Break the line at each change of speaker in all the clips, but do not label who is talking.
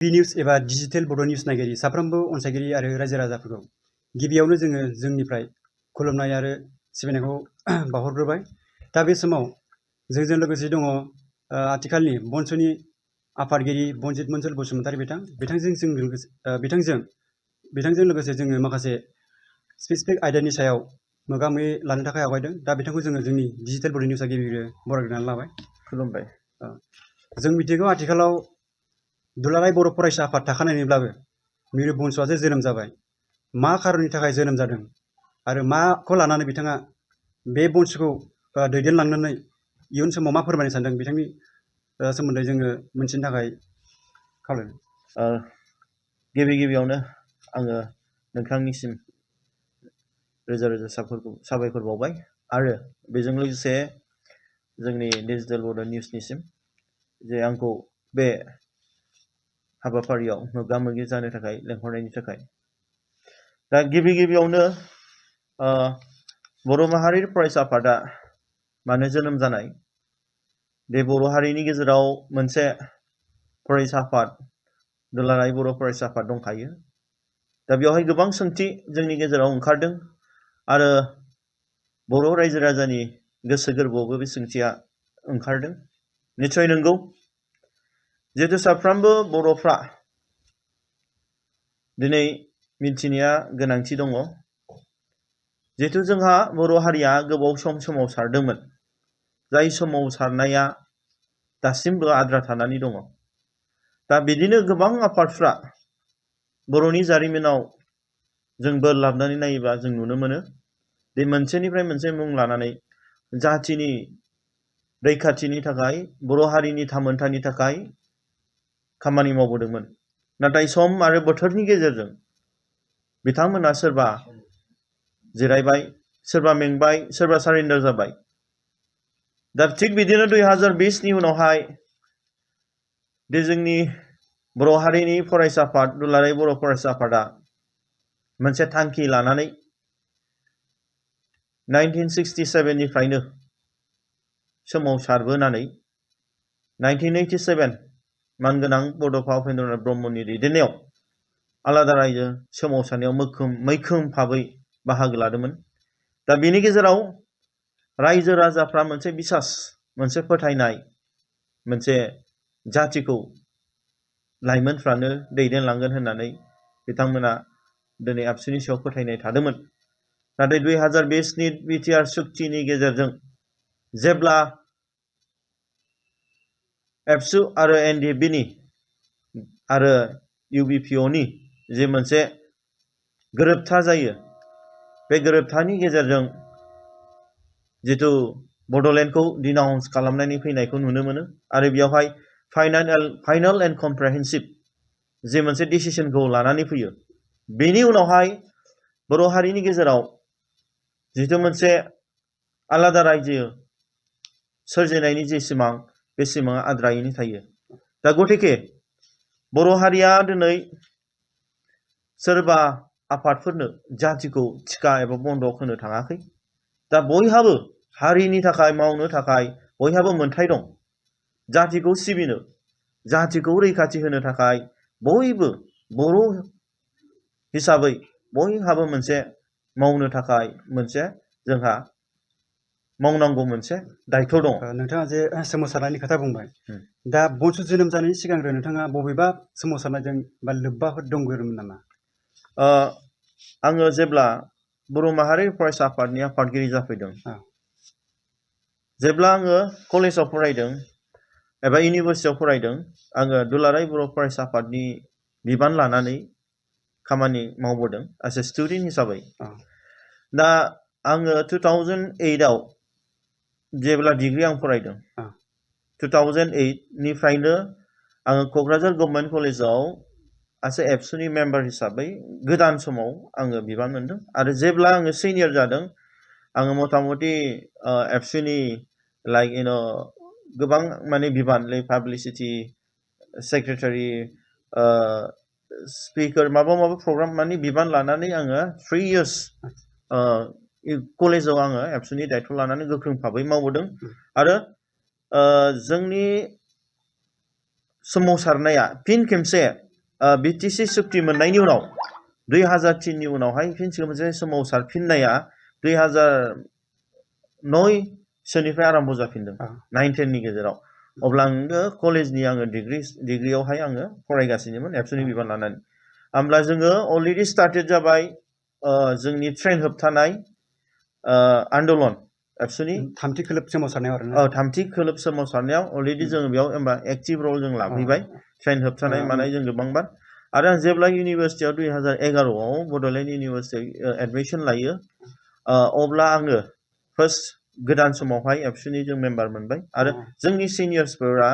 BNews एबा digital बड' news नायगिरि साफ्रोमबो अनसायगिरि आरो रायजो राजाफोरखौ गिबियावनो जोङो जोंनिफ्राय खुलुमनाय आरो सिबिनायखौ बावहरग्रोबाय। दा बे समाव जोंजों लोगोसे दङ आथिखालनि बनसुनि आफादगिरि बनजित बसुमतारी बिथांजों लोगोसे जोङो माखासे स्पेसिफिक आयदानि सायाव मोगा-मोगि लानो थाखाय आवगायदों। दा बिथांखौ जोङो जोंनि डिजिटेल बड' निउसआ गिबियावनो बरायग्रोनानै लाबाय।
खुलुमबाय।
जों मिथिगौ आथिखालाव दुलाराय बर' फरायसा आफाद थाखानायनिब्लाबो मिरु बनसुआसो जोनोम जाबाय। मा खारननि थाखाय जोनोम जादों आरो माखौ लानानै बिथाङा बे बनसुखौ दैदेनलांनानै इयुन समाव मा फोरमायनो सानदों बिथांनि सोमोन्दै जोङो मोनथिनो थाखाय खावलायबाय।
गिबियावनो आङो नोंथांनिसिम रोजा रोजा साबायखर बावबाय आरो बेजों लोगोसे जोंनि डिजिटेल बड' निउसनिसिम जे आंखौ बे हाबाफारियाव मोगा-मोगि जानो थाखाय लेंहरनायनि थाखाय। दा गिबियावनो बर' माहारि फरायसा आफादा मानो जोनोम जानाय? बे बर' हारिनि गेजेराव मोनसे फरायसा आफाद दुलाराय बर' फरायसा आफाद दंखायो। दा बेवहाय गोबां सोंथि जोंनि गेजेराव ओंखारदों आरो बर' रायजो राजानि गोसो गोरबोआवबो बे सोंथिया ओंखारदों। निस्सय नंगौ, जिहेतु साफ्रोमबो बर'फ्रा दिनै मिथिनाया गोनांथि दङ। जिहेतु जोंहा बर' हारिया गोबाव सम सोमावसारदोंमोन, जाय सोमावसारनाया दासिमबो आद्रा थानानै दङ। दा बिदिनो गोबां आफादफ्रा बर'नि जारिमिनाव जों बोर लाबनानै नायोबा जों नुनो मोनो दि मोनसेनिफ्राय मोनसे मुं लानानै जाथिनि रैखाथिनि थाखाय, बर' हारिनि थामोनथानि थाखाय खामानि मावबोदोंमोन। नाथाय सम आरो बोथोरनि गेजेरजों बिथांमोना सोरबा जिरायबाय, सोरबा मेंबाय, सोरबा सारेन्डार जाबाय। दा थिग बिदिनो 2020नि उनावहाय दि जोंनि बर' हारिनि फरायसा आफाद दुलाराय बर' फरायसा आफादा मोनसे थांखि लानानै 1967निफ्रायनो सोमावसारबोनानै 1987 मानगोनां बड'फा उपेन्द्रनाथ ब्रह्मनि दैदेननायाव आलादा रायजो सोमावसारनायाव मैखोम भाबै बाहागो लादोंमोन। दा बेनि गेजेराव रायजो राजाफ्रा मोनसे बिसास, मोनसे फोथायनाय, मोनसे जाथिखौ लाइमोनफ्रानो दैदेनलांगोन होननानै बिथांमोना दिनै आबसुनि सायाव फोथायनाय थादोंमोन। नाथाय 2020नि बिटिआर सुक्तिनि गेजेरजों जेब्ला एबसु आरो एनडिएफबिनि आरो इउबिपिअनि जे मोनसे गोरोबथा जायो, बे गोरोबथानि गेजेरजों जिथु बड'लेण्डखौ डिनाउन्स खालामनानै फैनायखौ नुनो मोनो आरो बेयावहाय फाइनाल एन्ड कमप्रेहेन्सिभ जे मोनसे डिसिसनखौ लानानै फैयो। बेनि उनावहाय बर' हारिनि गेजेराव जिथु मोनसे आलादा रायजो सोरजिनायनि जे सिमां, बे सिमाङा आद्रायैनो थायो। दा गतिके बर' हारिया दिनै सोरबा आफादफोरनो जाथिखौ थिखा एबा बन्दक होनो थाङाखै। दा बयहाबो हारिनि थाखाय मावनो थाखाय बयहाबो मोन्थाय दं। जातिखौ सिबिनो, जातिखौ रैखाथि होनो थाखाय बयबो बर' हिसाबै बयहाबो मोनसे मावनो थाखाय मोनसे जोंहा मावनांगौ मोनसे दायथ' दं।
नोंथाङा जे सोमावसारनायनि खोथा बुंबाय, दा बनसु जोनोम जानायनि सिगांग्रो नोंथाङा बबेबा सोमावसारनायजों बा लोब्बाफोर दंग्रोमोन नामा?
आङो जेब्ला बर' माहारि फरायसा आफादनि आफादगिरि जाफैदों, जेब्ला आङो कलेजाव फरायदों एबा इउनिभारसिटियाव फरायदों, आङो दुलाराय बर' फरायसा आफादनि बिबान लानानै खामानि मावबोदों एज ए स्टुडेन्ट हिसाबै। दा आङो 2008आव जेब्ला डिग्री आं फरायदों, 2008निफ्रायनो आङो क'क्राझार गभर्नमेन्ट कलेजाव एज ए एबसुनि मेम्बार हिसाबै गोदान समाव आङो बिबान मोनदों आरो जेब्ला आङो सिनियर जादों, आङो मथा मथि एबसुनि गोबां माने बिबान, पाब्लिसिटि सेक्रेटारि, स्पिकार, माबा प्रग्राम माने बिबान लानानै आङो 3 years कलेजाव आङो एबसुनि दायथ' लानानै गोख्रों भाबै मावबोदों आरो जोंनि सोमावसारनाया फिन खेबसे बिटिसि सुक्ति मोननायनि उनाव 2003 नि उनावहाय फिन मोनसे सोमावसारफिननाया 2009 सोनिफ्राय आरम्भ जाफिनदों 9-10 नि गेजेराव अब्ला आङो कलेजनि आङो डिग्रियावहाय आङो फरायगासिनोमोन एबसुनि बिबान लानानै होमब्ला जोङो अलरेडि स्टार्टेड जाबाय जोंनि ट्रेन होबथानाय आन्दलन एबसुनि
थामथि खोलोब सोमावसारनायाव आरोना
थामथि खोलोब सोमावसारनायाव अलरेडि जोङो बेयाव होमबा एक्टिभ रल जों लाफैबाय ट्रेन होबथानाय मानाय जों गोबांबार आरो आं जेब्ला इउनिभारसिटियाव 2011 आव बड'लेण्ड इउनिभारसिटियाव एडमिसन लायो अब्ला आङो फार्स्ट गोदान समावहाय एबसुनि जों मेम्बार मोनबाय आरो जोंनि सिनियर्सफोरा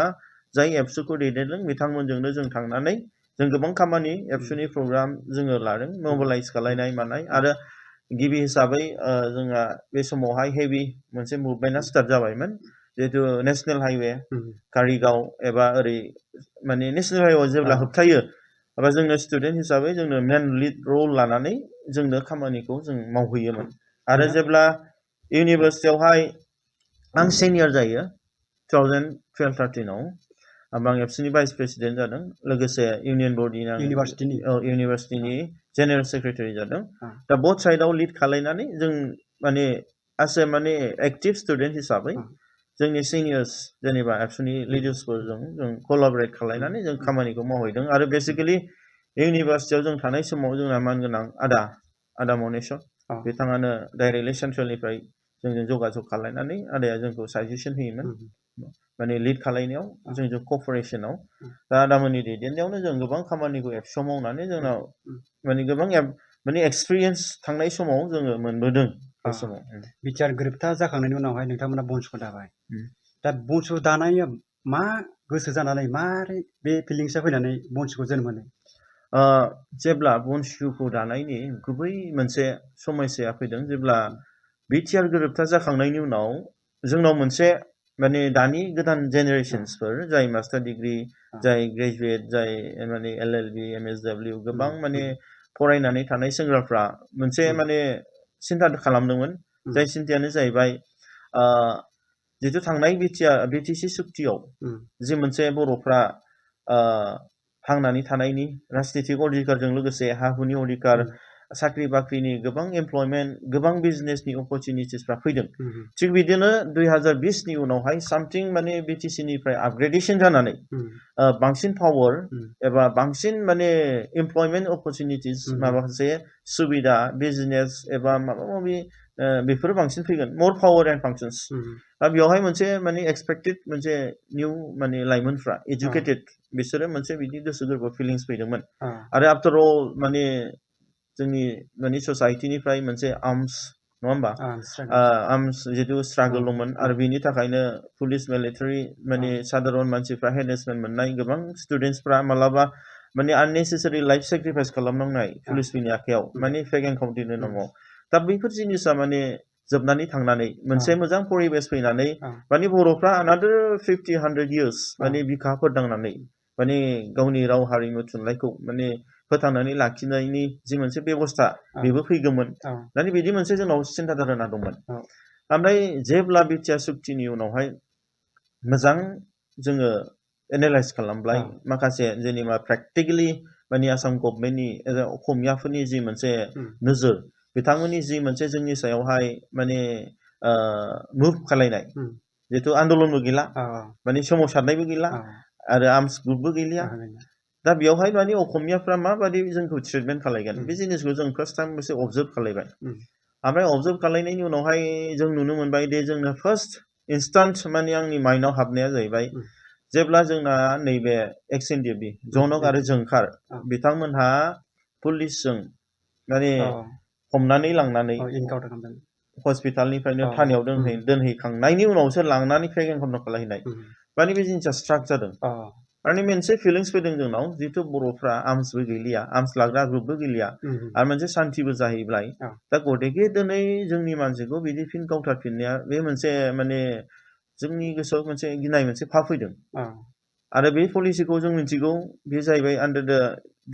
जाय एबसुखौ दैदेनदों बिथांमोनजोंनो जों थांनानै जों गोबां खामानि एबसुनि प्रग्राम जोङो लादों मोबिलाइज खालायनाय मानाय आरो गिबि हिसाबै जोंहा बे समावहाय हेभि मोनसे मुभमेन्टआ स्टार्ट जाबायमोन जिहेतु नेशनेल हाइवे कारिगाव एबा ओरै माने नेशनेल हाइवे जेब्ला होबथायो एबा जोंनो स्टुडेन्ट हिसाबै जोंनो मेन लिड रल लानानै जोंनो खामानिखौ जों मावहैयोमोन आरो जेब्ला इउनिभारसिटियावहाय आं सिनियर जायो 2012-13 आव आं एबसुनि भाइस प्रेसिडेन्ट जादों लोगोसे इउनियन बर्डनि इउनिभारसिटिनि जेनेरेल सेक्रेटारि जादों दा बोथ साइडआव लिड खालायनानै जों माने एस ए माने एक्टिभ स्टुडेन्ट हिसाबै जोंनि सिनियर्स जेनेबा एबसुनि लिडार्सफोरजों जों कलाबरेट खालायनानै जों खामानिखौ मावहैदों आरो बेसिकेलि इउनिभारसिटियाव जों थानाय समाव जोंना मानगोनां आदा मनेस्वर बिथाङानो डाइरेक्टलि सेन्ट्रेलनिफ्राय जोंजों जगाजग खालायनानै आदाया जोंखौ साजेसन होयोमोन माने लिड खालायनायाव जोंजों क'पारेसनाव दा आदामोननि दैदेननायावनो जों गोबां खामानिखौ एबसुआव मावनानै जोंनाव माने गोबां माने एक्सपिरियेन्स थांनाय समाव जोङो मोनबोदों बे समाव
बिटिआर गोरोबथा जाखांनायनि उनावहाय नोंथांमोना बनसुखौ दाबाय दा बनसु दानाया मा गोसो जानानै मारै बे फिलिंसआ फैनानै बनसुखौ जोनोम होनो
जेब्ला बनसुखौ दानायनि गुबै मोनसे समस्याया फैदों जेब्ला बिटिआर गोरोबथा जाखांनायनि उनाव जोंनाव मोनसे माने दानि गोदान जेनेरेशन्सफोर जाय मास्टार डिग्री जाय ग्रेजुवेट जाय माने LLB MSW गोबां माने फरायनानै थानाय सेंग्राफ्रा मोनसे माने सिन्था खालामदोंमोन जाय सिन्थायानो जाहैबाय जितु थांनाय बिटिसि सुक्तियाव जे मोनसे बर'फ्रा थांनानै थानायनि राजनितिक अधिकारजों लोगोसे हा हुनि अधिकार साख्रि बाख्रिनि गोबां एमप्लयमेन्ट गोबां बिजनेसनि अपरचुनिटिसफ्रा फैदों थिग बिदिनो 2020 नि उनावहाय सामथिं माने बिटिसि निफ्राय आपग्रेडेसन जानानै बांसिन पावार एबा बांसिन माने एमप्लयमेन्ट अपरचुनिटिस माखासे सुबिदा बिजनेस एबा माबा माबि बेफोर बांसिन फैगोन मोर पावार एन्ड फांसन्स दा बेवहाय मोनसे माने एक्सपेक्टेड मोनसे निउ माने लाइमोनफ्रा एजुकेटेड बिसोरो मोनसे बिदि गोसो गोरबो फिलिंस फैदोंमोन आरो आफ्टर अल माने जोंनि माने ससाइटिनिफ्राय मोनसे आर्मस नङा होमबा आर्मस जितु स्ट्रागल दंमोन आरो बिनि थाखायनो पुलिस मिलिटारि माने साधारन मानसिफ्रा हेरेसमेन्ट मोननाय गोबां स्टुडेन्टसफ्रा मालाबा माने आननेसेसारि लाइफ सेक्रिफाइस खालामनांनाय पुलिसफोरनि आखायाव माने फेक एनकाउन्टरनि नामाव दा बैफोर जिनिसा माने जोबनानै थांनानै मोनसे मोजां परिबेस फैनानै माने बर'फ्रा अनादार 50-100 years माने बिखा फोरदांनानै माने गावनि राव हारिमु थुनलाइखौ माने फोथांनानै लाखिनायनि जि मोनसे बेबस्था बेबो फैगौमोन दानि बिदि मोनसे जोंनाव सिन्था धारना दंमोन ओमफ्राय जेब्ला बिटिआर सुक्तिनि उनावहाय मोजां जोङो एनालाइज खालामबाय माखासे जेनेबा प्रेक्टिकेलि माने आसाम गभर्नमेन्टनि असमियाफोरनि जि मोनसे नोजोर बिथांमोननि जि मोनसे जोंनि सायावहाय माने मुभ खालायनाय जिहेतु आन्दलनबो गैला माने सोमावसारनायबो गैला आरो आर्मस ग्रुपबो गैलिया दा बेवहाय माने असमियाफ्रा माबादि जोंखौ ट्रिटमेन्ट खालायगोन बे जिनिसखौ जों फार्स्ट टाइम मोनसे अबजार्भ खालायबाय ओमफ्राय अबजार्भ खालायनायनि उनावहाय जों नुनो मोनबाय दे जोंनो फार्स्ट इन्स्टान्ट माने आंनि माइन्डआव हाबनाया जाहैबाय जेब्ला जोंना नैबे एक्स एनडिएफबि जनक आरो जोंखार बिथांमोनहा पुलिसजों माने हमनानै लांनानै हस्पिटालनिफ्रायनो थानायाव दोनहैखांनायनि उनावसो लांनानै फेक एनकाउन्टार खालामहैनाय माने बे जिनिसा स्ट्राक जादों माने मोनसे फिलिंस फैदों जोंनाव जिहेतु बर'फ्रा आर्मसबो गैलिया आर्मस लाग्रा ग्रुपबो गैलिया आरो मोनसे सान्थिबो जाहैबाय दा गतिके दिनै जोंनि मानसिखौ बिदि फिन गावथारफिननाया बे मोनसे माने जोंनि गोसोआव मोनसे गिनाय मोनसे फाव फैदों आरो बे पलिसिखौ जों मिथिगौ बे जाहैबाय आन्डार द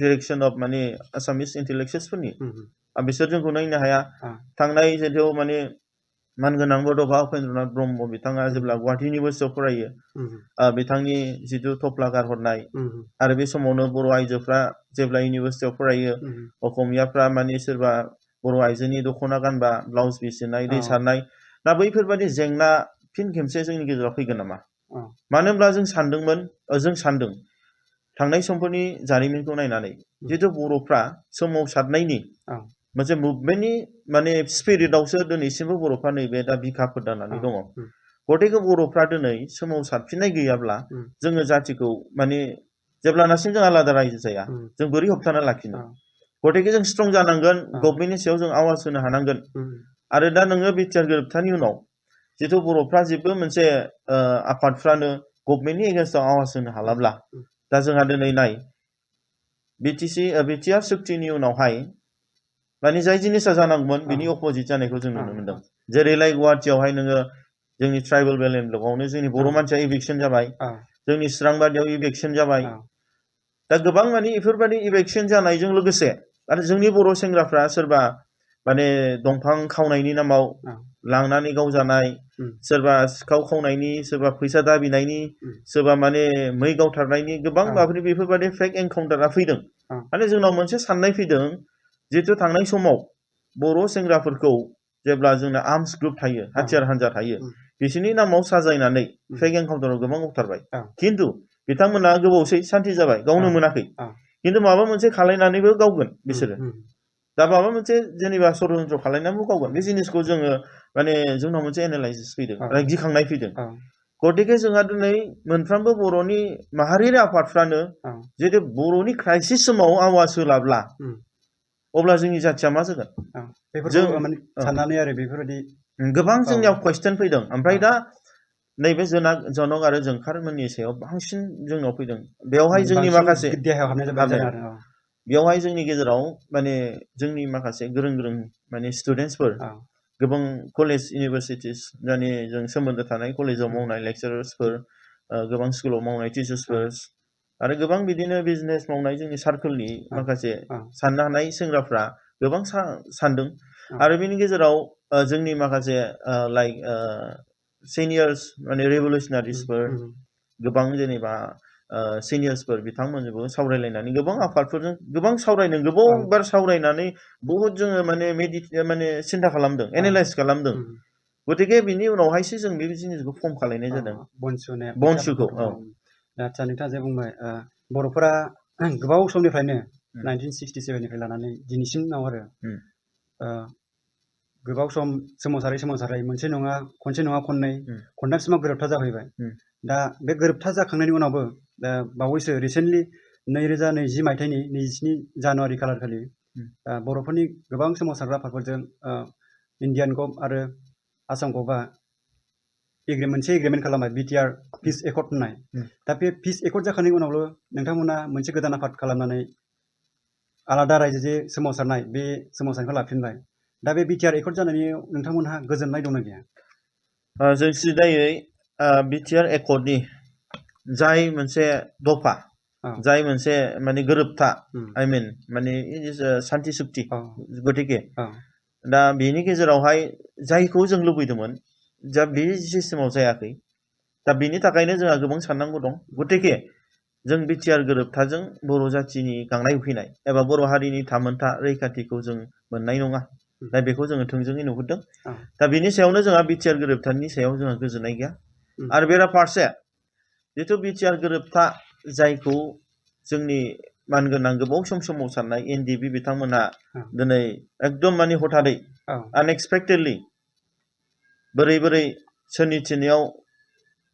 डिरेक्सन अफ माने आसामिस इन्टेलेक्सुवेल्सफोरनि बिसोर जोंखौ नायनो हाया थांनाय जिहेतु माने मानगोनां बड'फा उपेन्द्रनाथ ब्रह्म बिथाङा जेब्ला गुवाहाटी इउनिभारसिटियाव फरायो बिथांनि जिथु थफ्ला गारहरनाय आरो बे समावनो बर' आइजोफ्रा जेब्ला इउनिभारसिटियाव फरायो असमियाफ्रा माने सोरबा बर' आइजोनि दख'ना गानबा ब्लाउस बिसिनाय दै सारनाय दा बैफोरबायदि जेंना फिन खेमसे जोंनि गेजेराव फैगोन नामा मानो होनब्ला जों सानदों थांनाय समफोरनि जारिमिनखौ नायनानै जिथु बर'फ्रा सोमावसारनायनि मोनसे मुभमेन्टनि माने स्पिरिटआवसो दिनैसिमबो बर'फ्रा नैबे दा बिखा फोरदाननानै दङ गथिखे बर'फ्रा दिनै सोमावसारफिननाय गैयाब्ला जोङो जातिखौ माने जेब्लानासिम जों आलादा रायजो जाया जों बोरै होबथाना लाखिनो गथिखे जों स्ट्रं जानांगोन गभर्नमेन्टनि सायाव जों आवाज होनो हानांगोन आरो दा नोङो बिटिआर गोरोबथानि उनाव जिथु बर'फ्रा जेबो मोनसे आफादफ्रानो गभर्नमेन्टनि एगेन्स्टआव आवाज होनो हालाब्ला दा जोंहा दिनै नाय बिटिआर सुक्तिनि उनावहाय माने जाय जिनिसा जानांगौमोन बिनि अपोजिट जानायखौ जों नुनो मोनदों जेरैलाय गुवाहाटियावहाय नोङो जोंनि ट्राइबेल बेलेन्ड ब्लकआवनो जोंनि बर' मानसिया इभिक्सन जाबाय जोंनि चिरांबादियाव इभिक्सन जाबाय दा गोबां माने बेफोरबायदि इभिक्सन जानायजों लोगोसे आरो जोंनि बर' सेंग्राफ्रा सोरबा माने दंफां खावनायनि नामाव लांनानै गावजानाय सोरबा सिखाव खावनायनि सोरबा फैसा दाबिनायनि सोरबा माने मै गावथारनायनि गोबां बेफोरबायदि फेक एनकाउन्टारा फैदों माने जोंनाव मोनसे साननाय फैदों जिहेतु थांनाय समाव बर' सेंग्राफोरखौ जेब्ला जोंना आर्मस ग्रुप थायो हाथियार हान्जा थायो बिसोरनि नामाव साजायनानै फेक एनकाउन्टाराव गोबां गावथारबाय खिन्थु बिथांमोना गोबावसै सान्ति जाबाय गावनो मोनाखै खिन्थु माबा मोनसे खालायनानैबो गावगोन बिसोरो दा माबा मोनसे जेनेबा षड्यन्त्र खालायनानैबो गावगोन बे जिनिसखौ जोङो माने जोंनाव मोनसे एनालाइसिस फैदों गिखांनाय फैदों गतिके जोंहा दिनै मोनफ्रोमबो बर'नि माहारियारि आफादफ्रानो जिहेतु बर'नि क्राइसिस समाव आवाज होलाब्ला अब्ला जोंनि जाथिया मा जागोन जों
साननानै आरो बेफोरबायदि
गोबां जोंनियाव कुइससन फैदों ओमफ्राय दा नैबे जनक आरो जोंखारमोननि सायाव बांसिन जोंनाव फैदों बेवहाय जोंनि माखासे बेवहाय जोंनि गेजेराव माने जोंनि माखासे गोरों माने स्टुडेन्टसफोर गोबां कलेज इउनिभारसिटिस माने जों सोमोन्दो थानाय कलेजाव मावनाय लेक्सारार्सफोर गोबां स्कुलाव मावनाय टिचार्सफोर आरो गोबां बिदिनो बिजनेस मावनाय जोंनि सार्कोलनि माखासे साननो हानाय सेंग्राफ्रा गोबां सानदों आरो बेनि गेजेराव जोंनि माखासे लाइक सिनियर्स माने रिभलिउसनारिसफोर गोबां जेनेबा सिनियर्सफोर बिथांमोनजोंबो सावरायलायनानै गोबां आफादफोरजों गोबां सावरायदों गोबाव बार सावरायनानै बहुद जोङो माने सिन्था खालामदों एनालाइज खालामदों गतिके बिनि उनावहायसो जों बे जिनिसखौ फर्म खालायनाय जादों बनसुखौ
आदसा नोंथाङा जे बुंबाय बर'फोरा गोबाव समनिफ्रायनो 1967निफ्राय लानानै दिनैसिमाव आरो गोबाव सम सोमावसारै मोनसे नङा खनसे नङा खनथामसिमाव गोरोबथा जाफैबाय दा बे गोरोबथा जाखांनायनि उनावबो बावैसो रिसेन्टलि 2020 मायथाइनि 27 जानुवारि खालारखालि बर'फोरनि गोबां सोमावसारग्रा आफादफोरजों इण्डियान गभ आरो आसाम गभआ मोनसे एग्रिमेन्ट खालामबाय बिटिआर पिस एकर्ड होननाय दा बे पिस एकर्ड जाखांनायनि उनावल' नोंथांमोना मोनसे गोदान आफाद खालामनानै आलादा रायजो जे सोमावसारनाय बे सोमावसारनायखौ लाफिनबाय दा बे बिटिआर एकर्ड जानायनि नोंथांमोनहा गोजोननाय दंना गैया
जों सिदायै बिटिआर एकर्डनि जाय मोनसे दफा जाय मोनसे माने गोरोबथा आइ मिन माने सान्ति सुक्ति गतिके दा बेनि गेजेरावहाय जायखौ जों लुबैदोंमोन दा बे सिस्टेमाव जायाखै दा बेनि थाखायनो जोंहा गोबां साननांगौ दं गतिके जों बिटिआर गोरोबथाजों बर' जाथिनि गांनाय उखैनाय एबा बर' हारिनि थामोनथा रैखाथिखौ जों मोननाय नङा दा बेखौ जोङो थोंजोङै नुहुरदों दा बेनि सायावनो जोंहा बिटिआर गोरोबथानि सायाव जोंहा गोजोननाय गैया आरो बेराफारसे जिथु बिटिआर गोरोबथा जायखौ जोंनि मानगोनां गोबाव सम सोमावसारनाय एनडिबि बिथांमोनहा दिनै एकदम माने हथादै आनएक्सपेक्टेडलि बोरै सोरनि थिननायाव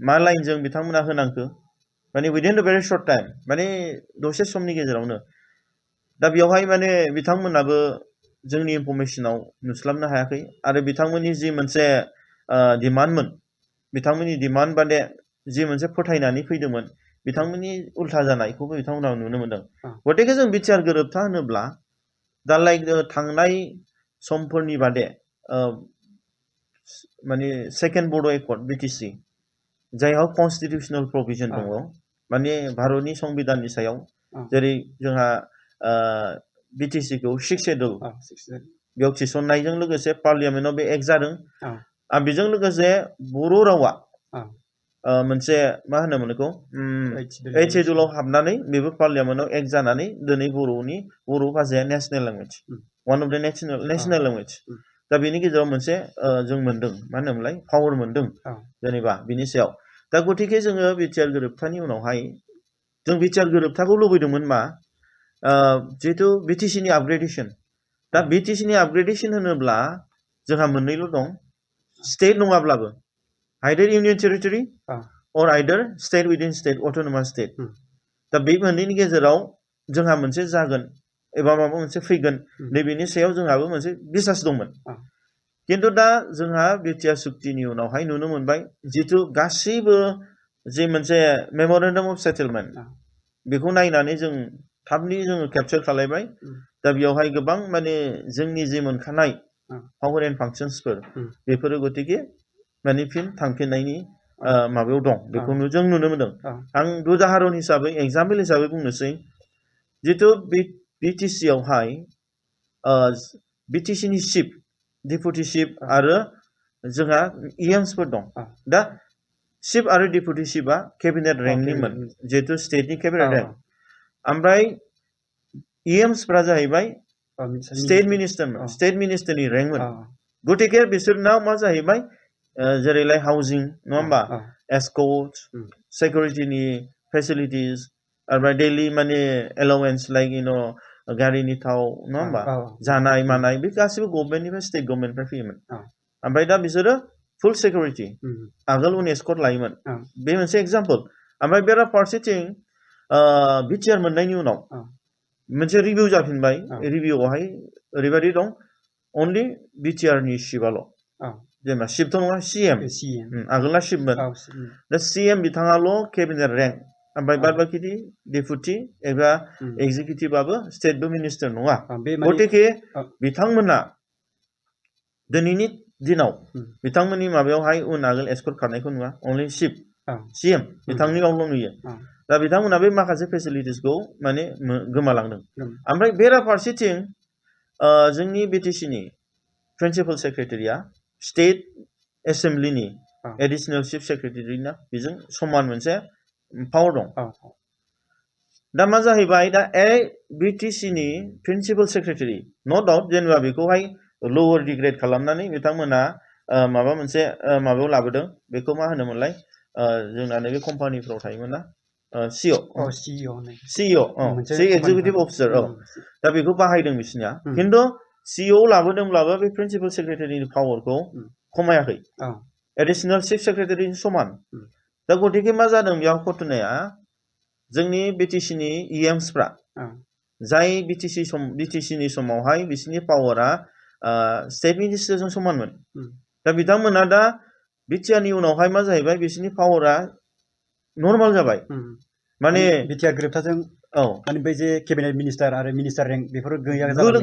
मा लाइनजों बिथांमोना होनांखो माने उइदिन द भेरि सर्ट टाइम माने दसे समनि गेजेरावनो दा बेवहाय माने बिथांमोनाबो जोंनि इनफरमेसनाव नुस्लाबनो हायाखै आरो बिथांमोननि जि मोनसे डिमान्डमोन बिथांमोननि डिमान्ड बादे जि मोनसे फोथायनानै फैदोंमोन बिथांमोननि उल्था जानायखौबो बिथांमोना नुनो मोनदों गतिके जों बिटिआर गोरोबथा होनोब्ला दा लाइक थांनाय समफोरनि बादे माने सेकेन्ड बड' एकर्ड बिटिसि जायहा कनस्टिटिउसनेल प्रभिजन दङ माने भारतनि संबिधाननि सायाव जेरै जोंहा बिटिसिखौ 6 शेड्युल बेयाव थिसननायजों लोगोसे पार्लियामेन्टआव बे एक्ट जादों बेजों लोगोसे बर' रावा मोनसे मा होनोमोन बेखौ 8th शेड्यूलाव हाबनानै बेबो पार्लियामेन्टआव एक्ट जानानै दिनै बर' भाषाया नेशनेल लेंगुवेज वान अफ द नेशनेल लेंगुवेज दा बेनि गेजेराव मोनसे जों मोनदों मा होनोमोनलाय पावार मोनदों जेनेबा बिनि सायाव दा गतिके जोङो बिटिआर गोरोबथानि उनावहाय जों बिटिआर गोरोबथाखौ लुबैदोंमोन मा जिहेतु बिटिसिनि आपग्रेडेसन दा बिटिसिनि आपग्रेडेसन होनोब्ला जोंहा मोननैल' दं स्टेट नङाब्लाबो आइदार union territory or either state within state autonomous state दा बे मोननैनि गेजेराव जोंहा मोनसे जागोन एबा माबा मोनसे फैगोन नैबेनि सायाव जोंहाबो मोनसे बिसास दंमोन किन्तु दा जोंहा बिटिआर सुक्तिनि उनावहाय नुनो मोनबाय जितु गासैबो जे मोनसे मेमरेन्डाम अफ सेटेलमेन्ट बेखौ नायनानै जों थाबनि जोङो केपचार खालामबाय दा बेयावहाय गोबां माने जोंनि जे मोनखानाय पावार एन्ड फांक्शन्सफोर बेफोरो गतिके माने फिन थांफिननायनि माबायाव दं बेखौनो जों नुनो मोनदों आं उदाहरन हिसाबै एग्जाम्पल हिसाबै बुंनोसै जितु बिटिसि आवहाय बिटिसिनि चिफ डेपुटि चिफ आरो जोंहा इएमसफोर दं दा चिफ आरो डेपुटि चिफआ केबिनेट रेंकनिमोन जिहेतु स्टेटनि केबिनेट रेंक ओमफ्राय इएमसफोरा जाहैबाय स्टेट मिनिस्टारनि रेंकमोन गतिके बिसोरनाव मा जाहैबाय जेरैलाय हाउसिं नङा होमबा एस्कर्ट सिकिउरिटिनि फेसिलिटिस ओमफ्राय डेलि माने एलाउवेन्स लाइक गारिनि थाव नङा होमबा जानाय मानाय बे गासिबो गभर्नमेन्टनिफ्राय स्टेट गभर्नमेन्टनिफ्राय फैयोमोन ओमफ्राय दा बिसोरो फुल सिकिउरिटि आगोल उन एस्कर्ट लायोमोन बे मोनसे एग्जाम्पल ओमफ्राय बेरा फारसेथिं बिटिआर मोननायनि उनाव मोनसे रिभिउ जाफिनबाय रिभिउआवहाय ओरैबायदि दं अनलि बिटिआरनि चिफआल' जेनेबा चिफथ' नङा सिएम आगोलना चिफमोन दा सिएम बिथाङाल' केबिनेट रेंक ओमफ्राय बाद बाखि डेपुटि एबा एक्जिकिउटिभआबो स्टेटबो मिनिस्टार नङा गतिके बिथांमोना दिनैनि दिनाव बिथांमोननि माबायावहाय उन आगोल एस्कर्ट खारनायखौ नुवा अनलि चिफ सिएम बिथांनियावल' नुयो दा बिथांमोना बे माखासे फेसिलिटिसखौ माने गोमालांदों ओमफ्राय बेराफारसेथिं जोंनि बिटिसिनि प्रिन्सिपाल सेक्रेटारिया स्टेट एसेम्बलिनि एडिशनेल चिफ सेक्रेटारिना बेजों समान मोनसे पावार दं दा मा जाहैबाय दा बिटिसिनि प्रिन्सिपाल सेक्रेटारि नो डाउट जेनेबा बेखौहाय लवार डिग्रेड खालामनानै बिथांमोना माबा मोनसे माबायाव लाबोदों बेखौ मा होनोमोनलाय जोंना नैबे कम्पानिफ्राव थायोमोन ना सिइअ एक्जिकिउटिभ अफिसार दा बेखौ बाहायदों बिसिनिया खिन्थु सिइअ लाबोदोंब्लाबो बे प्रिन्सिपाल सेक्रेटारिनि पावारखौ खमायाखै एडिशनेल चिफ सेक्रेटारिनि समान दा गतिके मा जादों बेयाव घटनाया जोंनि बिटिसिनि इएमसफ्रा जाय बिटिसिनि समावहाय बिसिनि पावारा स्टेट मिनिस्टारजों समानमोन दा बिथांमोना दा बिटिआरनि उनावहाय मा जाहैबाय बिसिनि पावारा नर्माल जाबाय माने
बिटिआर गोरोबथाजों माने बै जे केबिनेट मिनिस्टार आरो मिनिस्टार रेंक बेफोर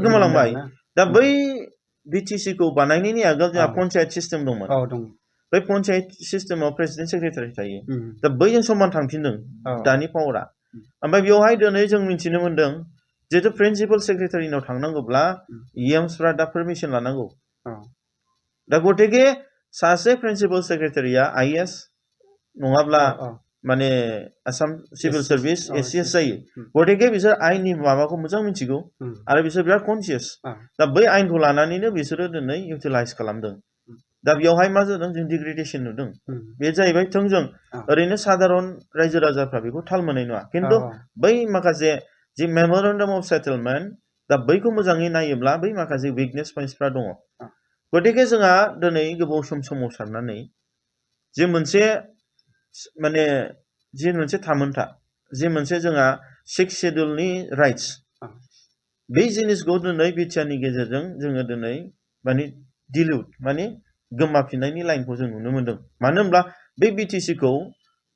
गोमालांबाय दा बै बिटिसिखौ बानायनायनि आगोल जोंहा पन्चायत सिस्टेम दंमोन बै पन्चायत सिस्टेमाव प्रेसिडेन्ट सेक्रेटारि थायो दा बैजों समान थांफिनदों दानि पावारा ओमफ्राय बेवहाय दिनै जों मिथिनो मोनदों जिहेतु प्रिन्सिपाल सेक्रेटारिनाव थांनांगौब्ला इएमसफ्रा दा पारमिसन लानांगौ दा गतिके सासे प्रिन्सिपाल सेक्रेटारिया आइएएस नङाब्ला माने आसाम सिभिल सार्भिस एसिएस जायो गतिके बिसोर आइननि माबाखौ मोजां मिथिगौ आरो बिसोर बिराद कनसियास दा बै आइनखौ लानानैनो बिसोरो दिनै इउटिलाइज खालामदों दा बेयावहाय मा जादों जों डिग्रेडेसन नुदों बे जाहैबाय थोंजों ओरैनो साधारन रायजो राजाफ्रा बेखौ थाल मोननाय नङा खिन्थु बै माखासे जि मेमरेन्डाम अफ सेटेलमेन्ट दा बैखौ मोजाङै नायोब्ला बै माखासे विकनेस पइन्ट्सफ्रा दङ गतिके जोंहा दिनै गोबाव सोमावसारनानै जे मोनसे माने जि मोनसे थामोनथा जि मोनसे जोंहा 6th शेड्यूलनि राइट्स बे जिनिसखौ दिनै बिटिआरनि गेजेरजों जोङो दिनै माने दिलुट माने गोमाफिननायनि लाइनखौ जों नुनो मोनदों मानो होनब्ला बे बिटिसिखौ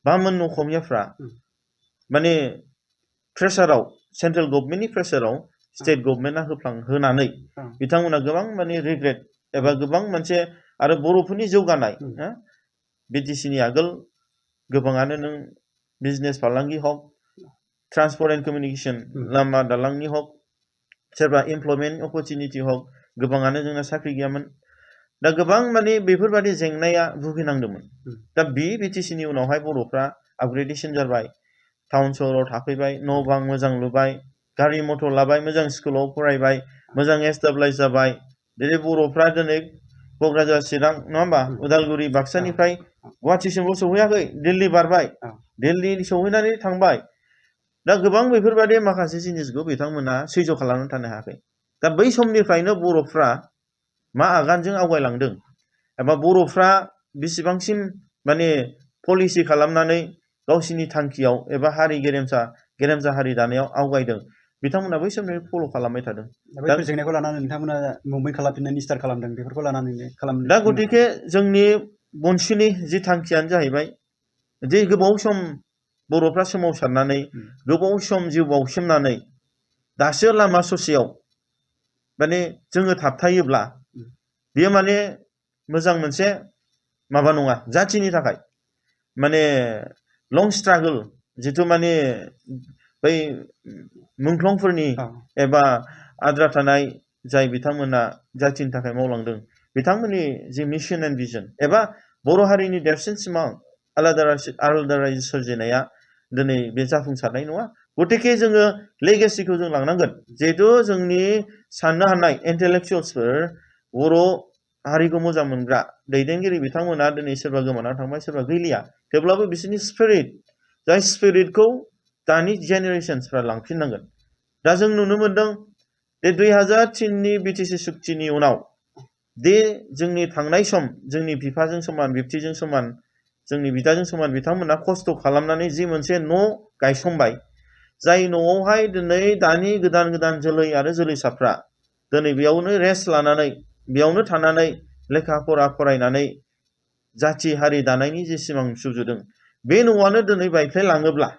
बामोन असमियाफ्रा माने प्रेसाराव सेन्ट्रेल गभर्नमेन्टनि प्रेसाराव स्टेट गभर्नमेन्टआ होनानै बिथांमोना गोबां माने रिग्रेट एबा गोबां मोनसे आरो बर'फोरनि जौगानाय बिटिसिनि आगोल गोबाङानो नों बिजनेस फालांगि हक ट्रान्सपर्ट एन्ड कमिउनिकेसन लामा दालांनि हक सोरबा एमप्लयमेन्ट अपरचुनिटि हक गोबाङानो जोंना साख्रि गैयामोन दा गोबां माने बेफोरबादि जेंनाया भुगिनांदोंमोन दा बिटिसिनि उनावहाय बर'फ्रा आपग्रेडेसन जाबाय टाउन सहराव थाफैबाय न' बां मोजां लुबाय गारि मथर लाबाय मोजां स्कुलाव फरायबाय मोजां एस्टाब्लाइस जाबाय दिनै बर'फ्रा दिनै क'क्राझार चिरां नङा होमबा उदालगुरि बाक्सानिफ्राय गुवाहाटिसिमल' सौहैयाखै दिल्ली बारबाय दिल्ली सौहैनानै थांबाय दा गोबां बेफोरबादि माखासे जिनिसखौ बिथांमोना सैज' खालामनानै थानो हायाखै दा बै समनिफ्रायनो बर'फ्रा मा आगानजों आवगायलांदों एबा बर'फ्रा बेसेबांसिम माने पलिसि खालामनानै गावसिनि थांखियाव एबा हारि गेरेमसा हारि दानायाव आवगायदों बिथांमोना बै समनिफ्राय फल' खालामबाय थादों
बैफोर जेंनाखौ लानानै नोंथांमोना मुभमेन्ट खालामफिननायनि स्टार्ट खालामदों बेफोरखौ लानानै
दा गतिके जोंनि बनसुनि जि थांखियानो जाहैबाय जे गोबाव सम बर'फ्रा सोमावसारनानै गोबाव सम जिउ बाउसोमनानै दासो लामा ससेयाव माने जोङो थाबथायोब्ला बेयो माने मोजां मोनसे माबा नङा जाथिनि थाखाय माने लं स्ट्रागल जिथु माने बै मुंख्लंफोरनि एबा आद्रा थानाय जाय बिथांमोना जाथिनि थाखाय मावलांदों बिथांमोननि जि मिशन एन्ड भिजन एबा बर' हारिनि देरसिन सिमां आलादा रायजो सोरजिनाया दिनै बे जाफुंसारनाय नङा गतिके जोङो लेगेसिखौ जों लांनांगोन जिहेतु जोंनि साननो हानाय इन्टेलेक्चुवेल्सफोर बर' हारिखौ मोजां मोनग्रा दैदेनगिरि बिथांमोना दिनै सोरबा गोमानानै थांबाय सोरबा गैलिया थेवब्लाबो बिसोरनि स्पिरिट जाय स्पिरिटखौ दानि जेनेरेशन्सफ्रा लांफिननांगोन दा जों नुनो मोनदों बे 2003नि बिटिसि सुक्तिनि उनाव दे जोंनि थांनाय सम जोंनि बिफाजों समान बिबथिजों समान जोंनि बिदाजों समान बिथांमोना खस्थ' खालामनानै जि मोनसे न' गायसंबाय जाय न'आवहाय दिनै दानि गोदान जोलै आरो जोलैसाफ्रा दिनै बेयावनो रेस्ट लानानै बेयावनो थानानै लेखा फरा फरायनानै जाथि हारि दानायनि जे सिमां सुजुदों बे न'आनो दिनै बायफ्लेलाङोब्ला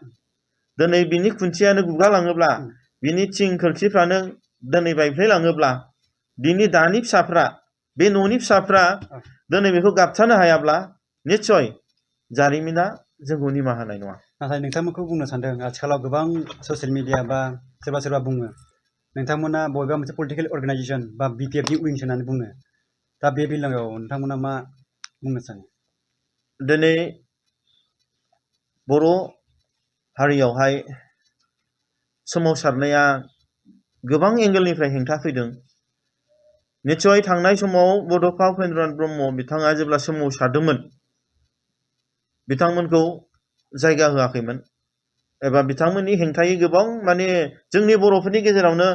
दिनै बिनि खुन्थियानो गुगालाङोब्ला बिनि थिं खोरखिफ्रानो दिनै बायफ्लेलाङोब्ला बिनि दानि फिसाफ्रा बे न'नि फिसाफ्रा दिनै बेखौ गाबथानो हायाब्ला निस्सय जारिमिना जोंखौ निमाहा होनाय नङा
नाथाय नोंथांमोनखौ बुंनो सानदों आथिखालाव गोबां ससियेल मिडिया बा सोरबा बुङो नोंथांमोना बबेबा मोनसे पलिटिकेल अर्गानाइजेसन बा बिपिएफनि उइंस होननानै बुङो दा बे बेलायाव नोंथांमोना मा बुंनो सानो
दिनै बर' हारियावहाय सोमावसारनाया गोबां एंगेलनिफ्राय हेंथा फैदों निस्सय थांनाय समाव बड'फा उपेन्द्रनाथ ब्रह्म बिथाङा जेब्ला सोमावसारदोंमोन बिथांमोनखौ जायगा होआखैमोन एबा बिथांमोननि हेंथायै गोबां माने जोंनि बर'फोरनि गेजेरावनो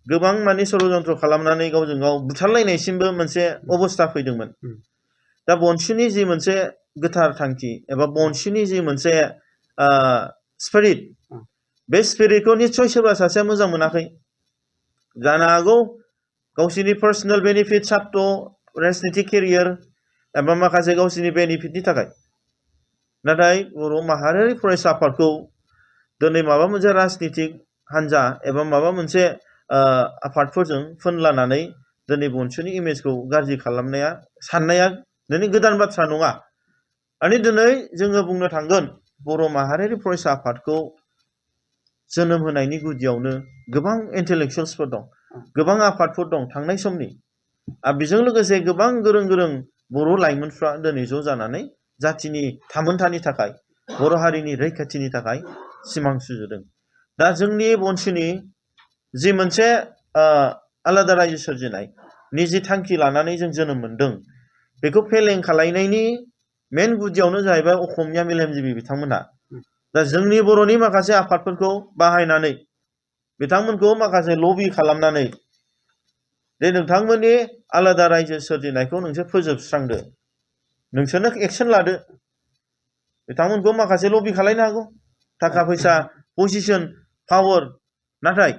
गोबां माने षड़यन्त्र खालामनानै गावजों गाव बुथारलायनायसिमबो मोनसे अबस्था फैदोंमोन दा बनसुनि जि मोनसे गोथार थांखि एबा बनसुनि जि मोनसे स्पिरिट बे स्पिरिटखौ निस्सय सोरबा सासेया मोजां मोनाखै जानो हागौ गावसिनि पार्सनेल बेनिफिट सार्थ राजनितिक केरियार एबा माखासे गावसिनि बेनिफिटनि थाखाय नाथाय बर' माहारियारि फरायसा आफादखौ दिनै माबा मोनसे राजनितिक हान्जा एबा माबा मोनसे आफादफोरजों फोनलानानै दिनै बनसुनि इमेजखौ गाज्रि खालामनाया साननाया दिनै गोदान बाथ्रा नङा माने दिनै जोङो बुंनो थांगोन बर' माहारियारि फरायसा आफादखौ जोनोम होनायनि गुदियावनो गोबां इन्टेलेक्चुवेल्सफोर दं गोबां आफादफोर दं थांनाय समनि बेजों लोगोसे गोबां गोरों बर' लाइमोनफ्रा दिनै ज' जानानै जाथिनि थामोनथानि थाखाय बर' हारिनि रैखाथिनि थाखाय सिमां सुजुदों दा जोंनि बनसुनि जि मोनसे आलादा रायजो सोरजिनाय निजि थांखि लानानै जों जोनोम मोनदों बेखौ फेलें खालायनायनि मेन गुदियावनो जाहैबाय असमिया मेलेमजिबि बिथांमोनहा दा जोंनि बर'नि माखासे आफादफोरखौ बाहायनानै बिथांमोनखौ माखासे लबि खालामनानै जे नोंथांमोननि आलादा रायजो सोरजिनायखौ नोंसोर फोजोबस्रांदो नोंसोरनो एक्सन लादो बिथांमोनखौ माखासे लबि खालायनो हागौ थाखा फैसा पजिशन पावार नाथाय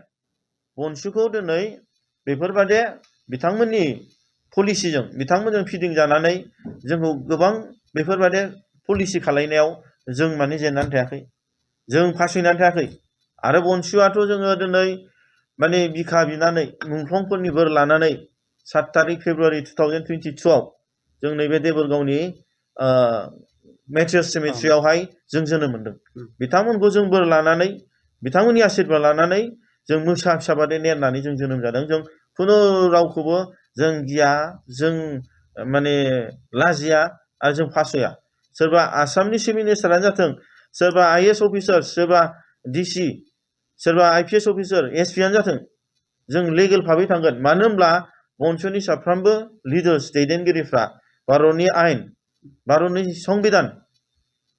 बनसुखौ दिनै बेफोरबादि बिथांमोननि पलिसिजों बिथांमोनजों फिदिंजानानै जोंखौ गोबां बेफोरबादि पलिसि खालायनायाव जों माने जेननानै थायाखै जों फासयनानै थायाखै आरो बनसुआथ' जोङो दिनै माने बिखा बिनानै मुंख्लंफोरनि बोर लानानै 7 तारिख फेब्रुवारि 2022आव जों नैबे देबोरगावनि मेट्रियस सेमेट्रियावहाय जों जोनोम मोनदों बिथांमोनखौ जों बोर लानानै बिथांमोननि आशीर्बाद लानानै जों मोसा फिसाबादि नेरनानै जों जोनोम जादों जों खुनु रावखौबो जों गिया जों माने लाजिया आरो जों फासया सोरबा आसामनि चिफ मिनिस्टारानो जाथों सोरबा आईएएस अफिसार सोरबा डिसि सोरबा आईपीएस अफिसार एसपीआनो जाथों जों लिगेल भाबै थांगोन मानो होनब्ला बनसुनि साफ्रोमबो लिडार्स दैदेनगिरिफ्रा भारतनि आयेन भारतनि संबिधान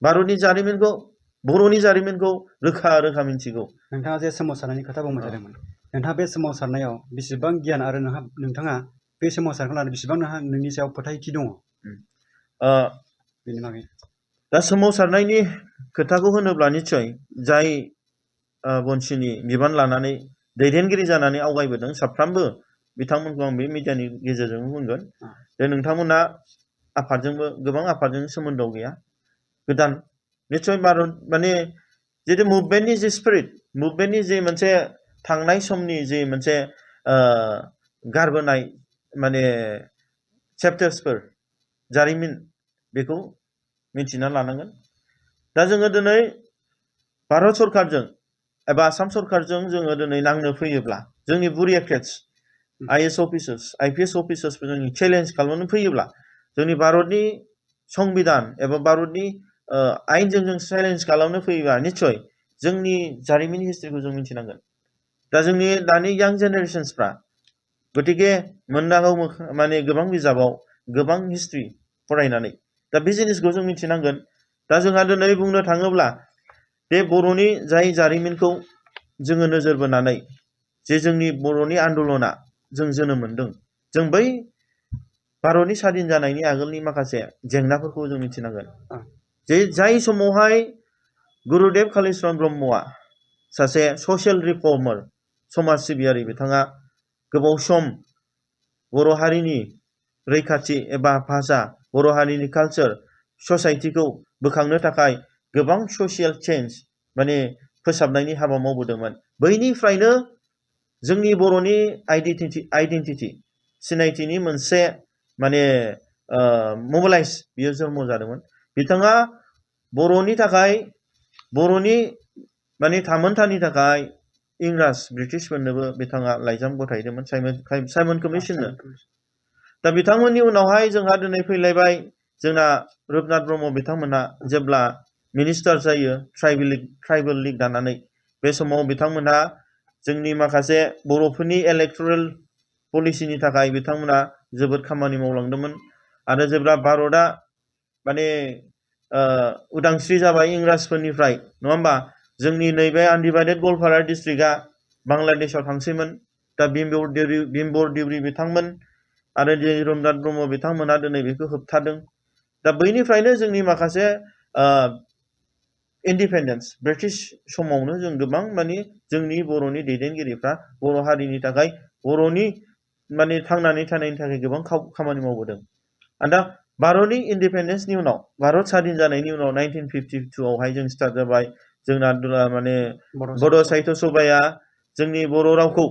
भारतनि जारिमिनखौ बर'नि जारिमिनखौ रोखा रोखा मिन्थिगौ
नोंथाङा जे सोमावसारनायनि खोथा बुंबाय थादोंमोन नोंथाङा बे सोमावसारनायाव बेसेबां गियान आरो नोंथाङा बे सोमावसारखौ लानानै बेसेबां नोंनि सायाव फोथायथि दङ बेनि बागै
दा सोमावसारनायनि खोथाखौ होनोब्ला निश्चय जाय बनसुनि बिबान लानानै दैदेनगिरि जानानै आवगायबोदों साफ्रोमबो बिथांमोनखौ आं बे मिडियानि गेजेरजों बुंगोन जे नोंथांमोना आफादजोंबो गोबां आफादजों सोमोन्दोआव गैया गोदान निश्चय भारत माने जितु मुभमेन्टनि जे स्पिरिट मुभमेन्टनि जे मोनसे थांनाय समनि जे मोनसे गारबोनाय माने चेप्टार्सफोर जारिमिन बेखौ मिन्थिना लानांगोन दा जोङो दिनै भारत सरकारजों एबा आसाम सरकारजों जोङो दिनै नांनो फैयोब्ला जोंनि बुरियाक्रेट्स आईएएस अफिसार्स आईपीएस अफिसार्सफोर जोंनि चेलेन्ज खालामनो फैयोब्ला जोंनि भारतनि संबिधान एबा भारतनि आयेनजों जों चेलेन्ज खालामनो फैयोब्ला निश्चय जोंनि जारिमिन हिस्ट्रिखौ जों मिन्थिनांगोन दा जोंनि दानि यां जेनेरेशन्सफ्रा गतिके मोननांगौ माने गोबां बिजाबाव गोबां हिस्ट्रि फरायनानै दा बे जिनिसखौ जों मिथिनांगोन दा जोंहा दिनै बुंनो थाङोब्ला बे बर'नि जाय जारिमिनखौ जोङो नोजोर बोनानै जे जोंनि बर'नि आन्दलना जों जोनोम मोनदों जों बै भारतनि स्वाधीन जानायनि आगोलनि माखासे जेंनाफोरखौ जों मिथिनांगोन जे जाय समावहाय गुरुदेव कालीचरण ब्रह्मआ सासे ससियेल रिफर्मार समाज सिबियारि बिथाङा गोबाव सम बर' हारिनि रैखाथि एबा भाषा बर' हारिनि कालचार ससाइटिखौ बोखांनो थाखाय गोबां ससियेल चेन्ज माने फोसाबनायनि हाबा मावबोदोंमोन बैनिफ्रायनो जोंनि बर'नि आइडेन्टिटि सिनायथिनि मोनसे माने मबिलाइज बियो जन्म जादोंमोन बिथाङा बर'नि थाखाय बर'नि माने थामोनथानि थाखाय इंराज ब्रिटिशफोरनोबो बिथाङा लाइजाम गथायदोंमोन साइमन कमिशननो दा बिथांमोननि उनावहाय जोंहा दिनै फैलायबाय जोंना रुपनाथ ब्रह्म बिथांमोना जेब्ला मिनिस्टार जायो ट्राइबेल लिग दानानै बे समाव बिथांमोना जोंनि माखासे बर'फोरनि इलेक्टरेल पलिसिनि थाखाय बिथांमोना जोबोद खामानि मावलांदोंमोन आरो जेब्ला भारतआ माने उदांस्रि जाबाय इंराजफोरनिफ्राय नङा होमबा जोंनि नैबे आनडिभाइडेड गवालपारा डिस्ट्रिक्टआ बांलादेशआव थांसैमोन दा बिम्बर देउरि बिथांमोन आरो रुपनाथ ब्रह्म बिथांमोना दिनै बेखौ होबथादों दा बैनिफ्रायनो जोंनि माखासे इन्डिपेन्डेन्स ब्रिटिश समावनो जों गोबां माने जोंनि बर'नि दैदेनगिरिफ्रा बर' हारिनि थाखाय बर'नि माने थांनानै थानायनि थाखाय गोबां खामानि मावबोदों दा भारतनि इन्डिपेन्डेन्सनि उनाव भारत स्वाधीन जानायनि उनाव 1952 आवहाय जों स्टार्ट जाबाय जोंना माने बड' साहित्य सभाया जोंनि बर' रावखौ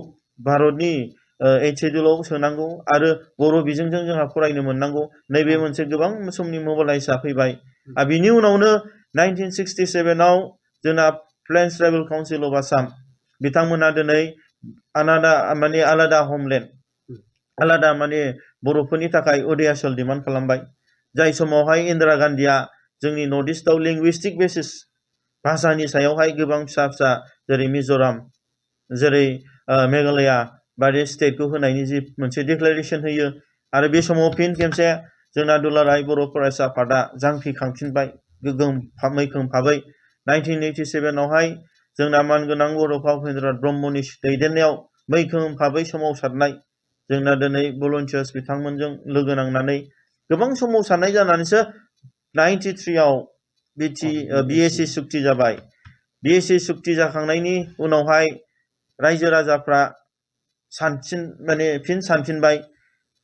भारतनि 8 शेड्युलाव सोनांगौ आरो बर' बिजोंजों जोंहा फरायनो मोननांगौ नैबे मोनसे गोबां समनि मबिलाइजआ फैबाय बिनि उनावनो 1967 आव जोंना plains tribal council of Assam बिथांमोना दिनै आलादा हमलेन्ड आलादा माने बर'फोरनि थाखाय उदयाचल डिमान्ड खालामबाय जाय समावहाय इन्दिरा गान्धीया जोंनि नर्थ इस्टआव लिंगुइस्टिक बेसिस भाषानि सायावहाय गोबां फिसा फिसा जेरै मिज'राम जेरै मेघालया बायदि स्टेटखौ होनायनि जि मोनसे डिक्लेरेसन होयो आरो बे समाव फिन खेबसे जोंना दुलाराय बर' फरायसा आफादा जांख्रिखांफिनबाय गोगोम मैखोम भाबै 1987 आवहाय जोंना मानगोनां बड'फा उपेन्द्रनाथ ब्रह्मनि दैदेननायाव मैखोम भाबै सोमावसारनाय जोंना दिनै भलुन्टियार्स बिथांमोनजों लोगो नांनानै गोबां सोमावसारनाय जानानैसो 93 आव बिएसि सुक्ति जाबाय बिएसि सुक्ति जाखांनायनि उनावहाय रायजो राजाफ्रा फिन सानफिनबाय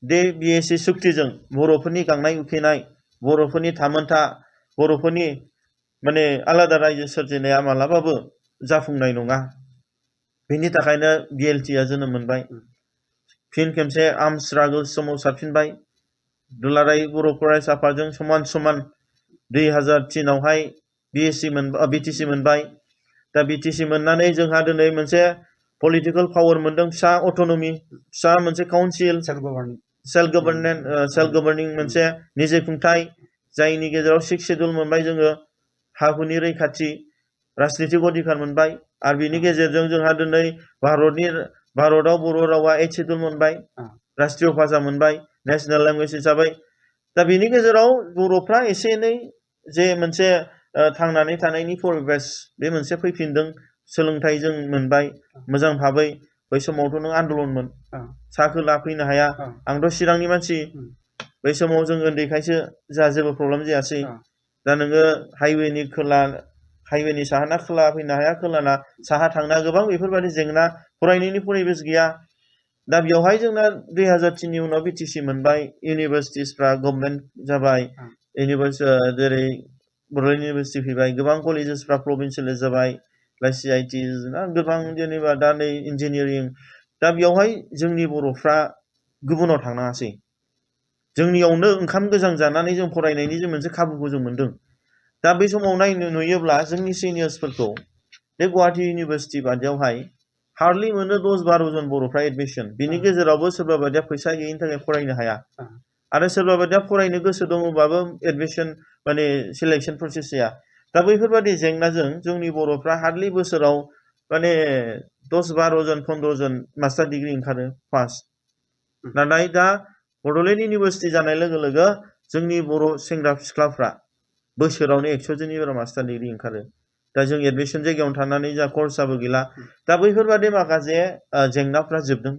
बे बिएसि सुक्तिजों बर'फोरनि गांनाय उखैनाय बर'फोरनि थामोनथा बर'फोरनि माने आलादा रायजो सोरजिनाया मालाबाबो जाफुंनाय नङा बेनि थाखायनो बिएलटिआ जोनोम मोनबाय फिन खेबसे आर्म्स स्ट्रागल सोमावसारफिनबाय दुलाराय बर' फरायसा आफादजों समान समान 2003 आवहाय बिटिसि मोनबाय दा बिटिसि मोननानै जोंहा दिनै मोनसे पलिटिकल पावार मोनदों फिसा अट'नमि फिसा मोनसे काउन्सिल सेल्फ गभर्निं मोनसे निजे खुंथाय जायनि गेजेराव 6 शेड्युल मोनबाय जोङो हाहुनि रैखाथि राजनितिक अधिकार मोनबाय आरो बिनि गेजेरजों जोंहा दिनै भारताव बर' रावा 8 शेड्युल मोनबाय राष्ट्रीय भाषा मोनबाय नेशनेल लैंग्वेज हिसाबै दा बिनि गेजेराव बर'फ्रा एसे एनै जे मोनसे थांनानै थानायनि परिबेस बे मोनसे फैफिनदों सोलोंथाइ जों मोनबाय मोजां भाबै बै समावथ' नों आन्दलनमोन सा खोला फैनो हाया आंथ' चिरांनि मानसि बै समाव जों उन्दैखायसो जोंहा जेबो प्रब्लेम जायासै दा नोङो हाइवेनि साहाना खोला फैनो हाया खोलाना साहा थांना गोबां बेफोरबायदि जेंना फरायनायनि परिबेस गैया दा बेवहाय जोंना 2003 नि उनाव बिटिसि मोनबाय इउनिभारसिटिसफ्रा गभर्नमेन्ट जाबाय जेरै बड'लेण्ड इउनिभारसिटि फैबाय गोबां कलेजेसफ्रा प्रभिन्सियेलाइज जाबाय CIT गोबां जेनेबा दा नै इन्जिनियारिं दा बेवहाय जोंनि बर'फ्रा गुबुनाव थांनाङासै जोंनियावनो ओंखाम गोजां जानानै जों फरायनायनि जों मोनसे खाबुखौ जों मोनदों दा बै समाव नुयोब्ला जोंनि सिनियर्सफोरखौ बे गुवाहाटी इउनिभारसिटि बादियावहाय हार्डलि मोनो 10-12 जन बर'फ्रा एडमिशन बिनि गेजेरावबो सोरबा बायदिया फैसा गैयिनि थाखाय फरायनो हाया आरो सोरबा बायदिया फरायनो गोसो दङबाबो एडमिशन माने सिलेक्शन प्रसेस जाया दा बैफोरबायदि जेंनाजों जोंनि बर'फ्रा हार्डलि बोसोराव माने 10-12 जन 15 जन मास्टार डिग्री ओंखारो फार्स्ट नाथाय दा बड'लेण्ड इउनिभारसिटि जानाय लोगो लोगो जोंनि बर' सेंग्रा सिख्लाफ्रा बोसोरावनो 100 जननि बारा मास्टार डिग्री ओंखारो दा जों एडमिशन जायगायावनो थानानै जा खरसाबो गैला दा बैफोरबायदि माखासे जेंनाफ्रा जोबदों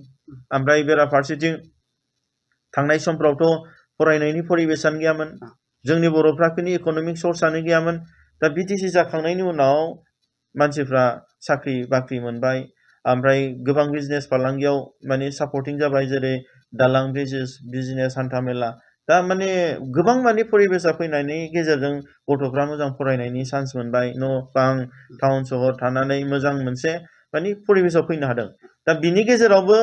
ओमफ्राय बेराफारसेथिं थांनाय समफ्रावथ' फरायनायनि परिबेसानो गैयामोन जोंनि बर'फ्रानि इक'नमिक सर्सआनो गैयामोन दा बिटिसि जाखांनायनि उनाव मानसिफ्रा साख्रि बाख्रि मोनबाय ओमफ्राय गोबां बिजनेस फालांगियाव माने सापर्टिं जाबाय जेरै दालां ब्रिजेस बिजनेस हान्था मेला दा माने गोबां माने परिबेसा फैनायनि गेजेरजों गथ'फ्रा मोजां फरायनायनि चान्स मोनबाय न' बां टाउन सहर थानानै मोजां मोनसे माने परिबेसाव फैनो हादों दा बिनि गेजेरावबो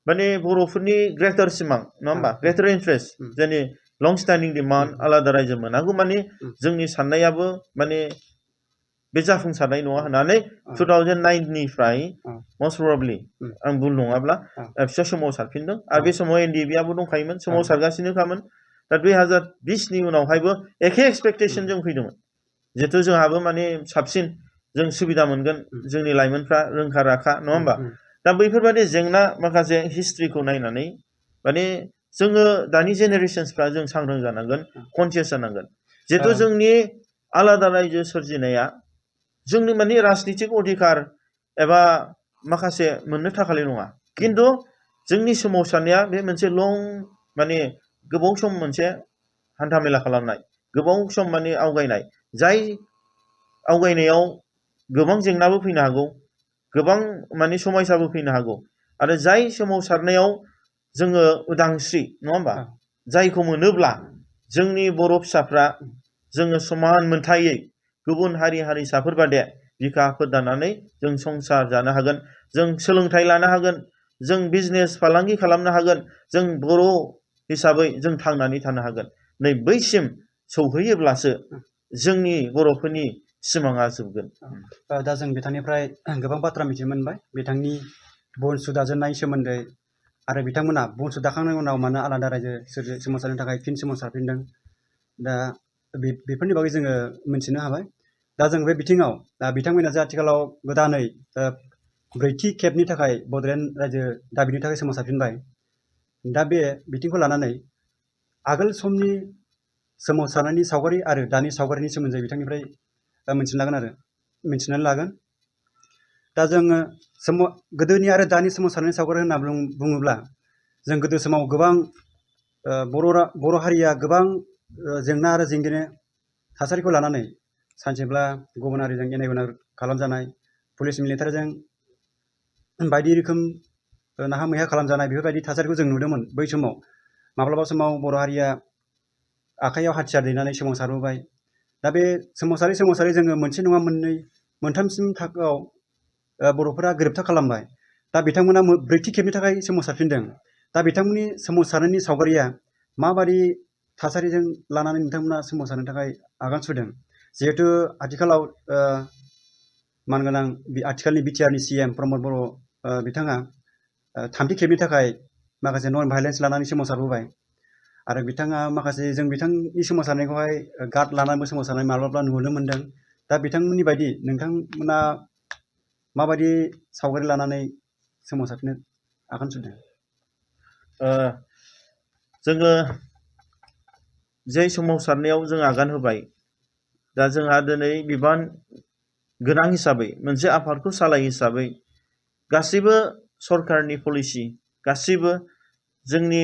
माने बर'फोरनि ग्रेटार सिमां नङा होमबा ग्रेटार इन्ट्रेस्ट जोंनि लं स्टेन्डिं डिमान्ड आलादा रायजो मोनागौ माने जोंनि साननायाबो माने बे जाफुंसारनाय नङा होननानै 2009 निफ्राय मस्ट प्रबाबली आं भुल नङाब्ला फिसा सोमावसारफिनदों आरो बे समाव NDBआबो दंखायोमोन सोमावसारगासिनोखामोन दा 2020 नि उनावहायबो एखे एक्सपेक्टेशन जों फैदोंमोन जिहेतु जोंहाबो माने साबसिन जों सुबिदा मोनगोन जोंनि लाइमोनफ्रा रोंखा राखा नङा होमबा दा बैफोरबायदि जेंना माखासे हिस्ट्रिखौ नायनानै माने जोङो दानि जेनेरेशन्सफ्रा जों सांग्रां जानांगोन कनसियास जानांगोन जिहेतु जोंनि आलादा रायजो सोरजिनाया जोंनि माने राजनितिक अधिकार एबा माखासे मोननो थाखायल नङा खिन्थु जोंनि सोमावसारनाया बे मोनसे लं माने गोबाव सम मोनसे हान्थामेला खालामनाय गोबाव सम माने आवगायनाय जाय आवगायनायाव गोबां जेंनाबो फैनो हागौ गोबां माने समयसाबो फैनो हागौ आरो जाय सोमावसारनायाव जोङो उदांस्रि नङा होमबा जायखौ मोनोब्ला जोंनि बर' फिसाफ्रा जोङो समान मोनथायै गुबुन हारि हारिसाफोर बादि बिखा फोदाननानै जों संसार जानो हागोन जों सोलोंथाइ लानो हागोन जों बिजनेस फालांगि खालामनो हागोन जों बर' हिसाबै जों थांनानै थानो हागोन नै बैसिम सौहैयोब्लासो जोंनि बर'फोरनि सिमाङा जोबगोन
दा जों बिथांनिफ्राय गोबां बाथ्रा मिथिनो मोनबाय बिथांनि BoNSU दाजेननायनि सोमोन्दै आरो बिथांमोना BoNSU दाखांनायनि उनाव मानो आलादा रायजो सोमावसारनो थाखाय फिन सोमावसारफिनदों दा बेफोरनि बागै जोङो मिथिनो हाबाय दा जों बे बिथिङाव बिथांमोना जे आथिखालाव गोदानै ब्रैथि खेबनि थाखाय बड'लेण्ड रायजो दाबिनि थाखाय सोमावसारफिनबाय दा बे बिथिंखौ लानानै आगोल समनि सोमावसारनायनि सावगारि आरो दानि सावगारिनि सोमोन्दै बिथांनिफ्राय मिथिनानै लागोन दा जोङो गोदोनि आरो दानि सोमावसारनायनि सावगारि होनना बुङोब्ला जों गोदो समाव गोबां बर' हारिया गोबां जेंना आरो जेंगोना थासारिखौ लानानै सानसेब्ला गुबुन हारिजों एनायगोना खालामजानाय पुलिस मिलिटारिजों बायदि रोखोम नाहा मैहा खालामजानाय बेफोरबायदि थासारिखौ जों नुदोंमोन बै समाव माब्लाबा समाव बर' हारिया आखायाव हाथियार दैनानै सोमावसारबोबाय दा बे सोमावसारै जोङो मोनसे नङा मोननै मोनथामसिम थाखोआव बर'फोरा गोरोबथा खालामबाय दा बिथांमोना ब्रैथि खेबनि थाखाय सोमावसारफिनदों दा बिथांमोननि सोमावसारनायनि सावगारिया माबादि थासारिजों लानानै बिथांमोना सोमावसारनो थाखाय आगान सुरदों जिहेतु आथिखालाव मानगोनां आथिखालनि बिटिआरनि CM प्रमद बर' बिथाङा थामथि खेबनि थाखाय माखासे नन भाइलेन्स लानानै सोमावसारबोबाय आरो बिथाङा माखासे जों बिथांनि सोमावसारनायखौहाय गार्ड लानानैबो सोमावसारनाय माब्लाबा नुनो मोनदों। दा बिथांमोननि बायदि नोंथांमोना माबायदि सावगारि लानानै सोमावसारनो आगान सुरदों?
जोङो जे सोमावसारनायाव जों आगान होबाय, दा जोंहा दिनै बिबान गोनां हिसाबै मोनसे आफादखौ सालाय हिसाबै गासैबो सरकारनि पलिसि, गासैबो जोंनि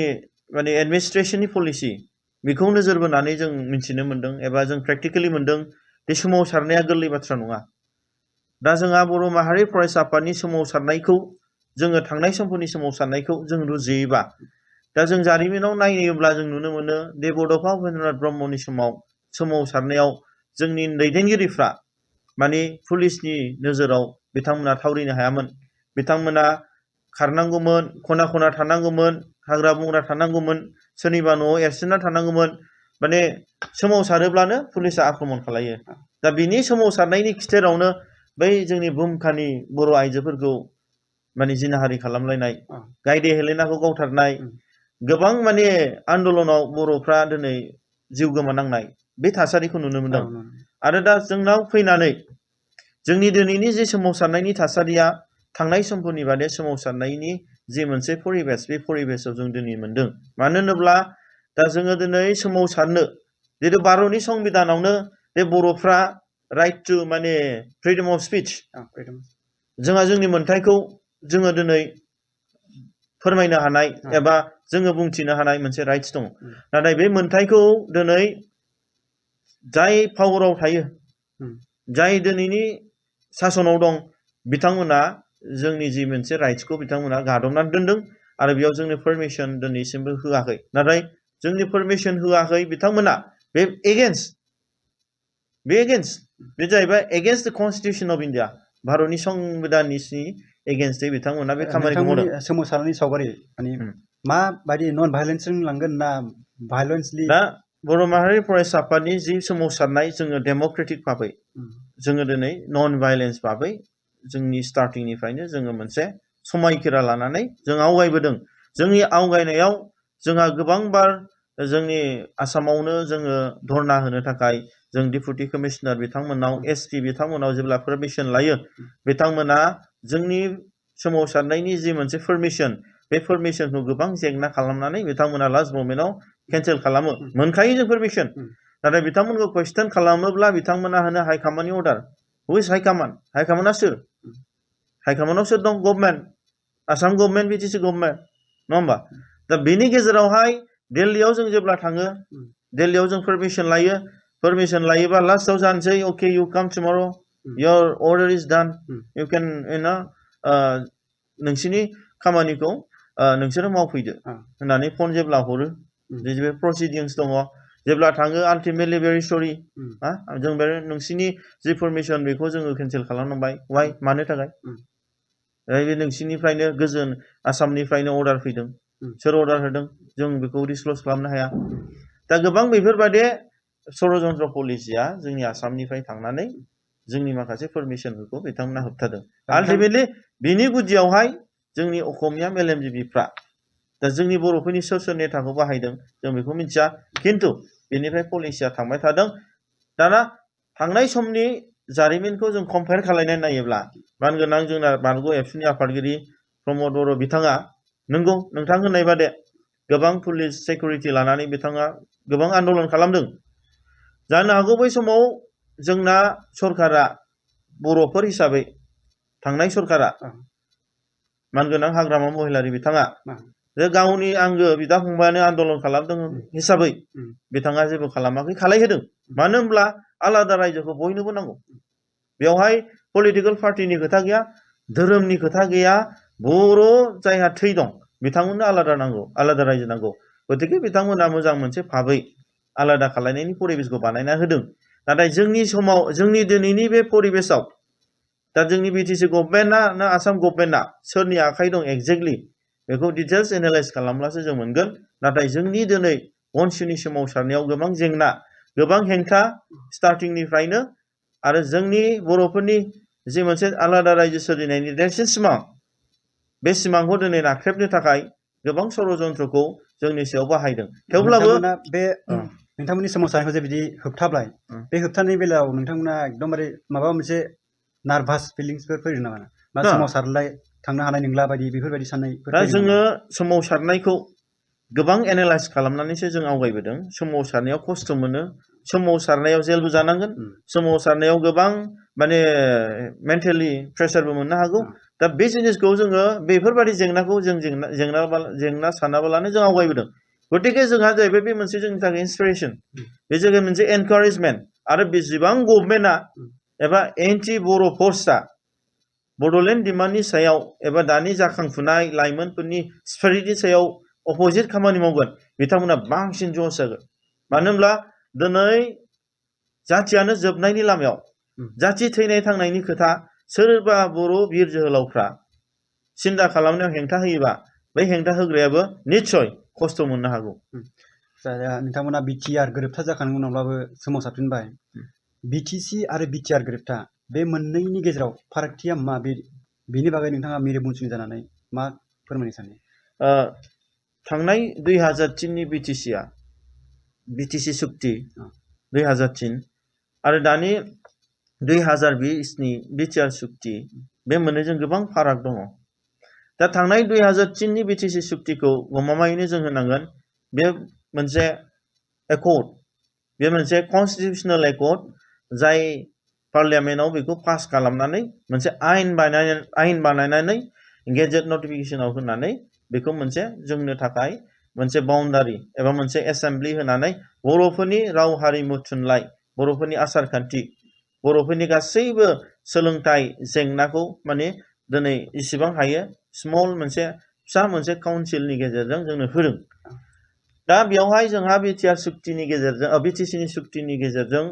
माने एडमिनिस्ट्रेशननि पलिसि बेखौ नोजोर बोनानै जों मिथिनो मोनदों एबा जों प्रेक्टिकेलि मोनदों बे सोमावसारनाया गोरलै बाथ्रा नङा। दा जोंहा बर' माहारि फरायसा आफादनि सोमावसारनायखौ जोङो थांनाय समफोरनि सोमावसारनायखौ जों रुजुयोबा, दा जों जारिमिनाव नायोब्ला जों नुनो मोनो दे बड'फा उपेन्द्रनाथ ब्रह्मनि समाव सोमावसारनायाव जोंनि दैदेनगिरिफ्रा माने पुलिसनि नोजोराव बिथांमोना थावरिनो हायामोन। बिथांमोना खारनांगौमोन, खना खना थानांगौमोन, हाग्रा बंग्रा थानांगौमोन, सोरनिबा न'आव एरसोना थानांगौमोन। माने सोमावसारोब्लानो पुलिसा आक्रमण खालायो। दा बिनि सोमावसारनायनि खिथेरावनो बै जोंनि भुमखानि बर' आइजोफोरखौ माने जिनाहारि खालामलायनाय, गायदे हेलेनाखौ गावथारनाय, गोबां माने आन्दलनाव बर'फ्रा दिनै जिउ गोमानांनाय बे थासारिखौ नुनो मोनदों। आरो दा जोंनाव फैनानै जोंनि दिनैनि जे सोमावसारनायनि थासारिया थांनाय समफोरनि बादि सोमावसारनायनि जे मोनसे परिबेस, बे परिबेसाव जों दिनै मोनदों। मानो होनोब्ला दा जोङो दिनै सोमावसारनो जितु भारतनि संबिधानावनो बे बर'फ्रा राइट टु माने फ्रिडम अफ स्पिच, जोंहा जोंनि मोन्थायखौ जोङो दिनै फोरमायनो हानाय एबा जोङो बुंथिनो हानाय मोनसे राइट्स दङ। नाथाय बे मोन्थायखौ दिनै जाय पावाराव थायो, जाय दिनैनि सासनाव दं, बिथांमोना जोंनि जि मोनसे राइट्सखौ बिथांमोना गादबनानै दोनदों आरो बेयाव जोंनो पारमिसन दिनैसिमबो होआखै। नाथाय जोंनि पारमिसन होआखै बिथांमोना बे एगेन्स्ट, बे जाहैबाय एगेन्स्ट द कनस्टिटिउसन अफ इन्डिया, भारतनि संबिधाननि एगेन्स्टै बिथांमोना बे खामानिखौ मावदों।
सोमावसारनायनि सावगारि माने माबायदि नन भाइलेन्सजों लांगोन ना भाइलेन्सलि?
दा बर' माहारि फरायसा आफादनि जि सोमावसारनाय जोङो डेम'क्रेटिक भाबै, जोङो दिनै नन भाइलेन्स भाबै जोंनि स्टार्टिंनिफ्रायनो जोङो मोनसे समायखिरा लानानै जों आवगायबोदों। जोंनि आवगायनायाव जोंहा गोबांबार जोंनि आसामावनो जोङो धरना होनो थाखाय जों डिपुटि कमिशनार बिथांमोनाव, एसपि बिथांमोनाव जेब्ला पारमिसन लायो, बिथांमोना जोंनि सोमावसारनायनि जि मोनसे पारमिसन, बे पारमिसनखौ गोबां जेंना खालामनानै बिथांमोना लास्ट ममेन्टआव केन्सेल खालामो। मोनखायो जों पारमिसन, नाथाय बिथांमोनखौ कुइसन खालामोब्ला बिथांमोना होनो हाइकामान्डनि अर्डार। हु इज हाइकामान्ड? हाइकामान्डआ सोर? हाइकामान्डआव सोर दं? Government, Assam government, BTC government, नङा होमबा? दा बेनि गेजेरावहाय दिल्लीयाव जों जेब्ला थाङो, दिल्लीयाव जों पारमिसन लायो, पारमिसन लायोबा लास्टआव जानोसै okay you come tomorrow', your order is done, you can नोंसिनि खामानिखौ नोंसोरो मावफैदो होननानै फन जेब्ला हरो, जे प्रसिडिंस दङ, जेब्ला थाङो आल्टिमेटलि भेरि सरि, जों बे नोंसिनि जि पारमिसन बेखौ जोङो केन्सेल खालामनांबाय। वाइ? मानो थाखाय? बे नोंसिनिफ्रायनो गोजोन आसामनिफ्रायनो अर्डार फैदों। सोर अर्डार होदों? जों बेखौ डिसक्ल'ज खालामनो हाया। दा गोबां बेफोरबायदि षड़यन्त्र पलिसिया जोंनि आसामनिफ्राय थांनानै जोंनि माखासे पारमिसनफोरखौ बिथांमोना होबथादों। आल्टिमेटलि बिनि गुदियावहाय जोंनि असमिया मेलेमजिबिफ्रा, दा जोंनि बर'फोरनि सोर सोर नेताखौ बाहायदों जों बेखौ मिथिया, खिन्थु बेनिफ्राय पलिसिया थांबाय थादों। दाना थांनाय समनि जारिमिनखौ जों कम्पेयार खालामनानै नायोब्ला मानगोनां जोंना बारग' एबसुनि आफादगिरि प्रमद बर' बिथाङा, नंगौ नोंथां होननाय बादि गोबां पुलिस सिकिउरिटि लानानै बिथाङा गोबां आन्दलन खालामदों। जानो हागौ बै समाव जोंना सरकारा, बर'फोर हिसाबै थांनाय सरकारा, मानगोनां हाग्रामा महिलारि बिथाङा जे गावनि आंगो बिदा फंबायानो आन्दलन खालामदों हिसाबै बिथाङा जेबो खालामाखै, खालायहोदों। मानो होनब्ला आलादा रायजोखौ बयनोबो नांगौ। बेवहाय पलिटिकेल पार्टिनि खोथा गैया, धोरोमनि खोथा गैया, बर' जायहा थै दं बिथांमोननो आलादा नांगौ, आलादा रायजो नांगौ। गतिके बिथांमोना मोजां मोनसे भाबै आलादा खालायनायनि परिबेसखौ बानायना होदों। नाथाय जोंनि समाव, जोंनि दिनैनि बे परिबेसाव दा जोंनि बिटिसि गभर्नमेन्टआ ना आसाम गभर्नमेन्टआ सोरनि आखाइ दं एक्जेक्टलि बेखौ डिटेल्स एनालाइज खालामब्लासो जों मोनगोन। नाथाय जोंनि दिनै BoNSUनि सोमावसारनायाव गोबां जेंना, गोबां हेंथा स्टार्टिंनिफ्रायनो, आरो जोंनि बर'फोरनि जि मोनसे आलादा रायजो सोरजिनायनि देरसिन सिमां, बे सिमांखौ दिनै नाख्रेबनो थाखाय गोबां षड़यन्त्रखौ जोंनि सायाव बाहायदों थेवब्लाबो
बे नोंथांमोननि सोमावसारनायखौ जे बिदि होबथाबाय बे होबथानायनि बेलायाव नोंथांमोना एकदमबारे माबा मोनसे नार्भास फिलिंसफोर फैदों नामा मा सोमावसारलाय थांनो हानाय नंला बायदि बेफोरबायदि साननायफोर
दा
फैदों
जोङो
नामा
सोमावसारनायखौ गोबां एनालाइज खालामनानैसो जों आवगायबोदों सोमावसारनायाव खस्थ' मोनो सोमावसारनायाव जेलबो जानांगोन सोमावसारनायाव गोबां माने मेन्टेलि प्रेसारबो मोननो हागौ दा बे जिनिसखौ जोङो बेफोरबायदि जेंनाखौ जों जेंना सानाबालानो जों आवगायबोदों गतिके जोंहा जाहैबाय बे मोनसे जोंनि थाखाय इन्सपिरेसन बे जायगाया मोनसे एनकारेजमेन्ट आरो बेसेबां गभर्नमेन्टआ एबा एन्टि बर' फर्सआ बड'लेण्ड डिमान्डनि सायाव एबा दानि जाखांफुनाय लाइमोनफोरनि स्पिरिटनि सायाव अपोजिट खामानि मावगोन बिथांमोना बांसिन जस जागोन मानो होनब्ला दिनै जाथियानो जोबनायनि लामायाव जाथि थैनाय थांनायनि खोथा सोरबा बर' बिर जोहोलावफ्रा सिन्था खालामनायाव हेंथा होयोबा बै हेंथा होग्रायाबो निस्सय खस्थ' मोननो हागौ
नोंथांमोना बिटिआर गोरोबथा जाखांनायनि उनावब्लाबो सोमावसारफिनबाय बिटिसि आरो बिटिआर गोरोबथा बे मोननैनि गेजेराव फारागथिया मा बेनि बागै नोंथाङा मिरु बनसुनि जानानै मा फोरमायनो सानो
थांनाय 2003 नि बिटिसि सुक्ति 2003 आरो दानि 2020 नि बिटिआर सुक्ति बे मोननैजों गोबां फाराग दङ दा थांनाय 2003 नि बिटिसि सुक्तिखौ गमामायैनो जों होनांगोन बे मोनसे एकर्ड बे मोनसे कन्स्टिटिउसनेल एकर्ड जाय पार्लियामेन्टआव बेखौ पास खालामनानै मोनसे आयेन बानायनानै गेजेट नटिफिकेशनाव होनानै बेखौ मोनसे जोंनो थाखाय मोनसे बाउन्डारि एबा मोनसे एसेम्बलि होनानै बर'फोरनि राव हारिमु थुनलाइ बर'फोरनि आसार खान्थि बर'फोरनि गासैबो सोलोंथाइ जेंनाखौ माने दिनै इसिबां हायो स्मल मोनसे फिसा मोनसे काउन्सिलनि गेजेरजों जोंनो होदों दा बेवहाय जोंहा बिटिआर सुक्तिनि गेजेरजों बिटिसिनि सुक्तिनि गेजेरजों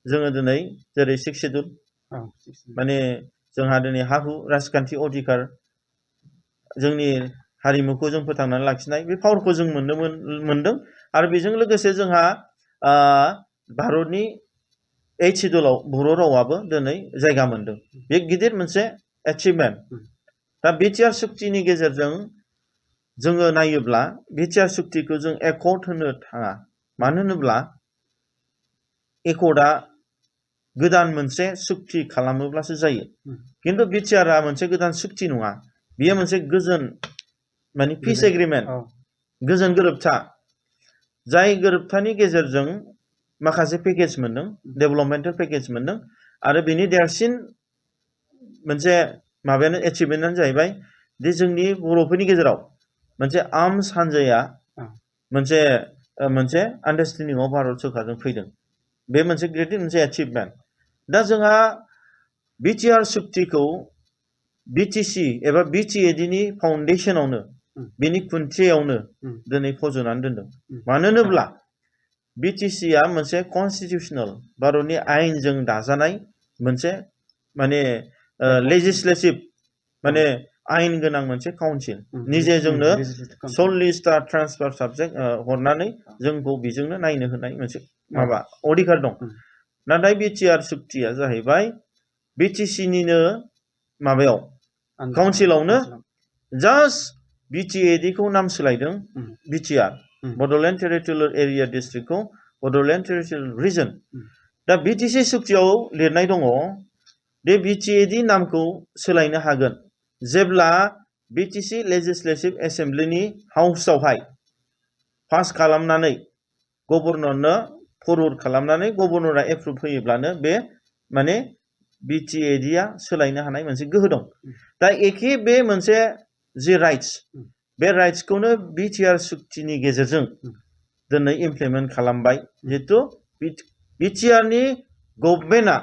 जोङो दिनै जेरै 6 शेड्युल माने जोंहा दिनै हा हु राजखान्थि अधिकार जोंनि हारिमुखौ जों फोथांनानै लाखिनाय बे पावारखौ जों मोनदों आरो बेजों लोगोसे जोंहा भारतनि 8 शेड्युलाव बर' रावाबो दिनै जायगा मोनदों बे गिदिर मोनसे एचिभमेन्ट दा बिटिआर सुक्तिनि गेजेरजों जोङो नायोब्ला बिटिआर सुक्तिखौ जों एकर्ड होनो थाङा मानो होनोब्ला एकर्डआ गोदान मोनसे सुक्ति खालामोब्लासो जायो किन्तु बिटिआरआ मोनसे गोदान सुक्ति नङा बियो मोनसे गोजोन माने पिस एग्रिमेन्ट गोजोन गोरोबथा जाय गोरोबथानि गेजेरजों माखासे पेकेज मोनदों डेभेलपमेन्टेल पेकेज मोनदों आरो बेनि देरसिन मोनसे माबायानो एचिभमेन्टआनो जाहैबाय दि जोंनि बर'फोरनि गेजेराव मोनसे आर्मस हानजाया मोनसे आन्डारस्टेन्डिंआव भारत सरकारजों फैदों बे मोनसे गिदिर मोनसे एचिभमेन्ट दा जोंहा बिटिआर सुक्तिखौ बिटिसि एबा बिटिएडिनि फाउन्डेसनावनो बिनि खुन्थियावनो दिनै फज'नानै दोनदों मानो होनोब्ला बिटिसिआ मोनसे कन्स्टिटिउसनेल भारतनि आयेनजों दाजानाय मोनसे माने लेजिस्लेटिभ माने आयेन गोनां मोनसे काउन्सिल निजे जोंनो 40टा ट्रान्सफार साबजेक्ट हरनानै जोंखौ बेजोंनो नायनो होनाय मोनसे माबा अधिकार दं नाथाय बिटिआर सुक्तिया जाहैबाय बिटिसिनिनो माबायाव काउन्सिलावनो जास्ट बिटिएडिखौ नाम सोलायदों बिटिआर बड'लेण्ड टेरिटरियेल एरिया डिस्ट्रिक्टखौ बड'लेण्ड टेरिटरियेल रिजन दा बिटिसि सुक्तियाव लिरनाय दङ बे बिटिएडि नामखौ सोलायनो हागोन जेब्ला बिटिसि लेजिस्लेटिभ एसेम्बलिनि हाउसआवहाय पास खालामनानै गभर्नरनो फरवार्ड खालामनानै गभर्नरा एप्रुभ होयोब्लानो बे माने बिटिएडिआ सोलायनो हानाय मोनसे गोहो दं दा एखे बे मोनसे जि राइट्स बे राइट्सखौनो बिटिआर सुक्तिनि गेजेरजों दिनै इमप्लिमेन्ट खालामबाय जिहेतु बिटिआरनि गभर्नमेन्टआ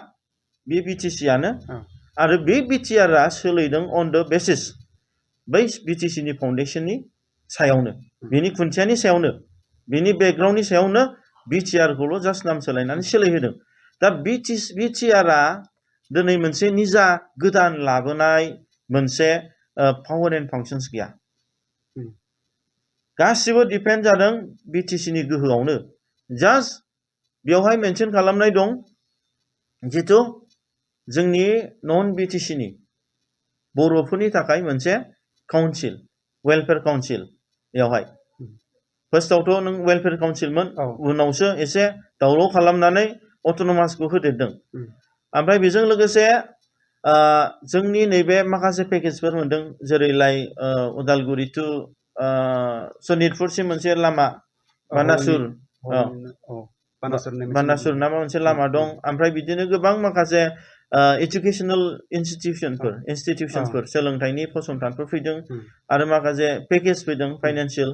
बे बिटिसिआनो आरो बे बिटिआरआ सोलिदों अन द बेसिस बै बिटिसिनि फाउन्डेसननि सायावनो बिनि खुन्थियानि सायावनो बिनि बेकग्राउन्डनि सायावनो बिटिआरखौल' जास्ट नाम सोलायनानै सोलायहोदों दा बिटिआरआ दिनै मोनसे निजा गोदान लाबोनाय मोनसे पावार एन्ड फांसन्स गैया गासिबो डिपेन्ड जादों बिटिसिनि गोहोआवनो जास्ट बेवहाय मेनसन खालामनाय दं जितु जोंनि नन बिटिसिनि बर'फोरनि थाखाय मोनसे काउन्सिल वेलफेयार काउन्सिल बेयावहाय फार्स्टआवथ' नों वेलफेयार काउन्सिलमोन
औ
उनावसो एसे दावराव खालामनानै अट'नमासखौ होदेरदों ओमफ्राय बेजों लोगोसे जोंनि नैबे माखासे पेकेजफोर मोनदों जेरैलाय उदालगुरि टु सनितपुरसिम मोनसे लामा बानासुर बानासुर नामा मोनसे लामा दं ओमफ्राय बिदिनो गोबां माखासे एजुकेसनेल इनस्टिटिउसनफोर सोलोंथाइनि फसंथानफोर फैदों आरो माखासे पेकेज फैदों फाइनान्सियेल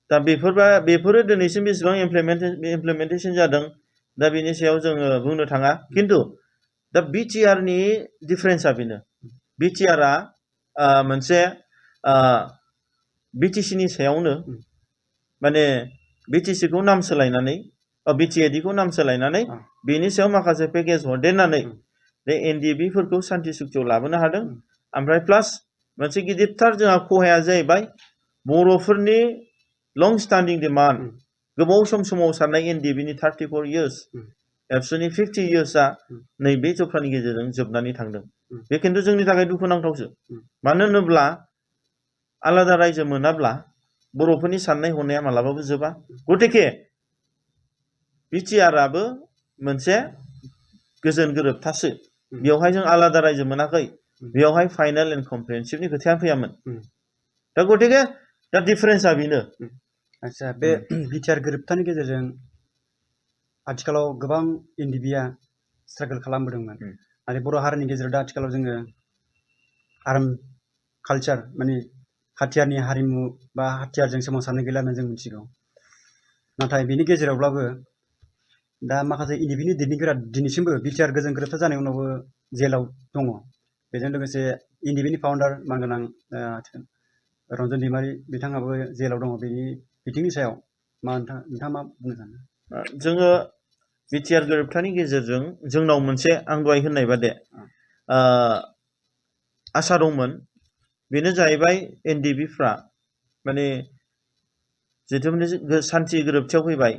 दा बेफोरो दिनैसिम बेसेबां इमप्लिमेन्टेसन जादों दा बेनि सायाव जोङो बुंनो थाङा खिन्थु दा BTR नि डिफारेन्सआ बेनो BTR मोनसे BTC नि सायावनो माने BTC खौ नाम सोलायनानै BTAD खौ नाम सोलायनानै बेनि सायाव माखासे पेकेज हरदेरनानै बे NDB फोरखौ सान्थि सुक्तियाव लाबोनो हादों ओमफ्राय प्लास मोनसे गिदिरथार जोंहा खहाया जाहैबाय बर'फोरनि लं स्टान्डिं डिमान्ड गोबाव समाव सारनाय NDB नि 34 इयार्स एबसुनि 50 इयार्सआ नैबे जखानि गेजेरजों जोबनानै थांदों बे खिन्थु जोंनि थाखाय दुखुनांथावसो मानो होनोब्ला आलादा रायजो मोनाब्ला बर'फोरनि साननाय हनाया मालाबाबो जोबा गतिके BTR आबो मोनसे गोजोन गोरोबथासो बेवहाय जों आलादा रायजो मोनाखै बेवहाय फाइनाल एन्ड कमप्रिहेन्सिभनि खोथाया फैयामोन दा गतिके दा डिफारेन्सआ बेनो
आच्छा बे BTR गोरोबथानि गेजेरजों आथिखालाव गोबां NDBआ स्ट्रागल खालामबोदोंमोन आरो बर' हारिनि गेजेराव दा आथिखालाव जोङो आर्म कालचार माने हाथियारनि हारिमु बा हाथियारजों सोमावसारनो गैला होनना जों मिथिगौ नाथाय बेनि गेजेरावब्लाबो दा माखासे NDBनि दैदेनगिरिफोरा दिनैसिमबो BTR गोजोन गोरोबथा जानायनि उनावबो जेलाव दङ बेजों लोगोसे NDBनि फाउन्डार मानगोनां रन्जन दैमारि बिथाङाबो जेलाव दङ बेनि बिथिंनि सायाव नोंथाङा मा बुंनो सानो
जोङो BTR गोरोबथानि गेजेरजों जोंनाव मोनसे आं दहाय होननाय बादि आसा दंमोन बेनो जाहैबाय NDBफ्रा माने जिथु सान्थि गोरोबथियाव फैबाय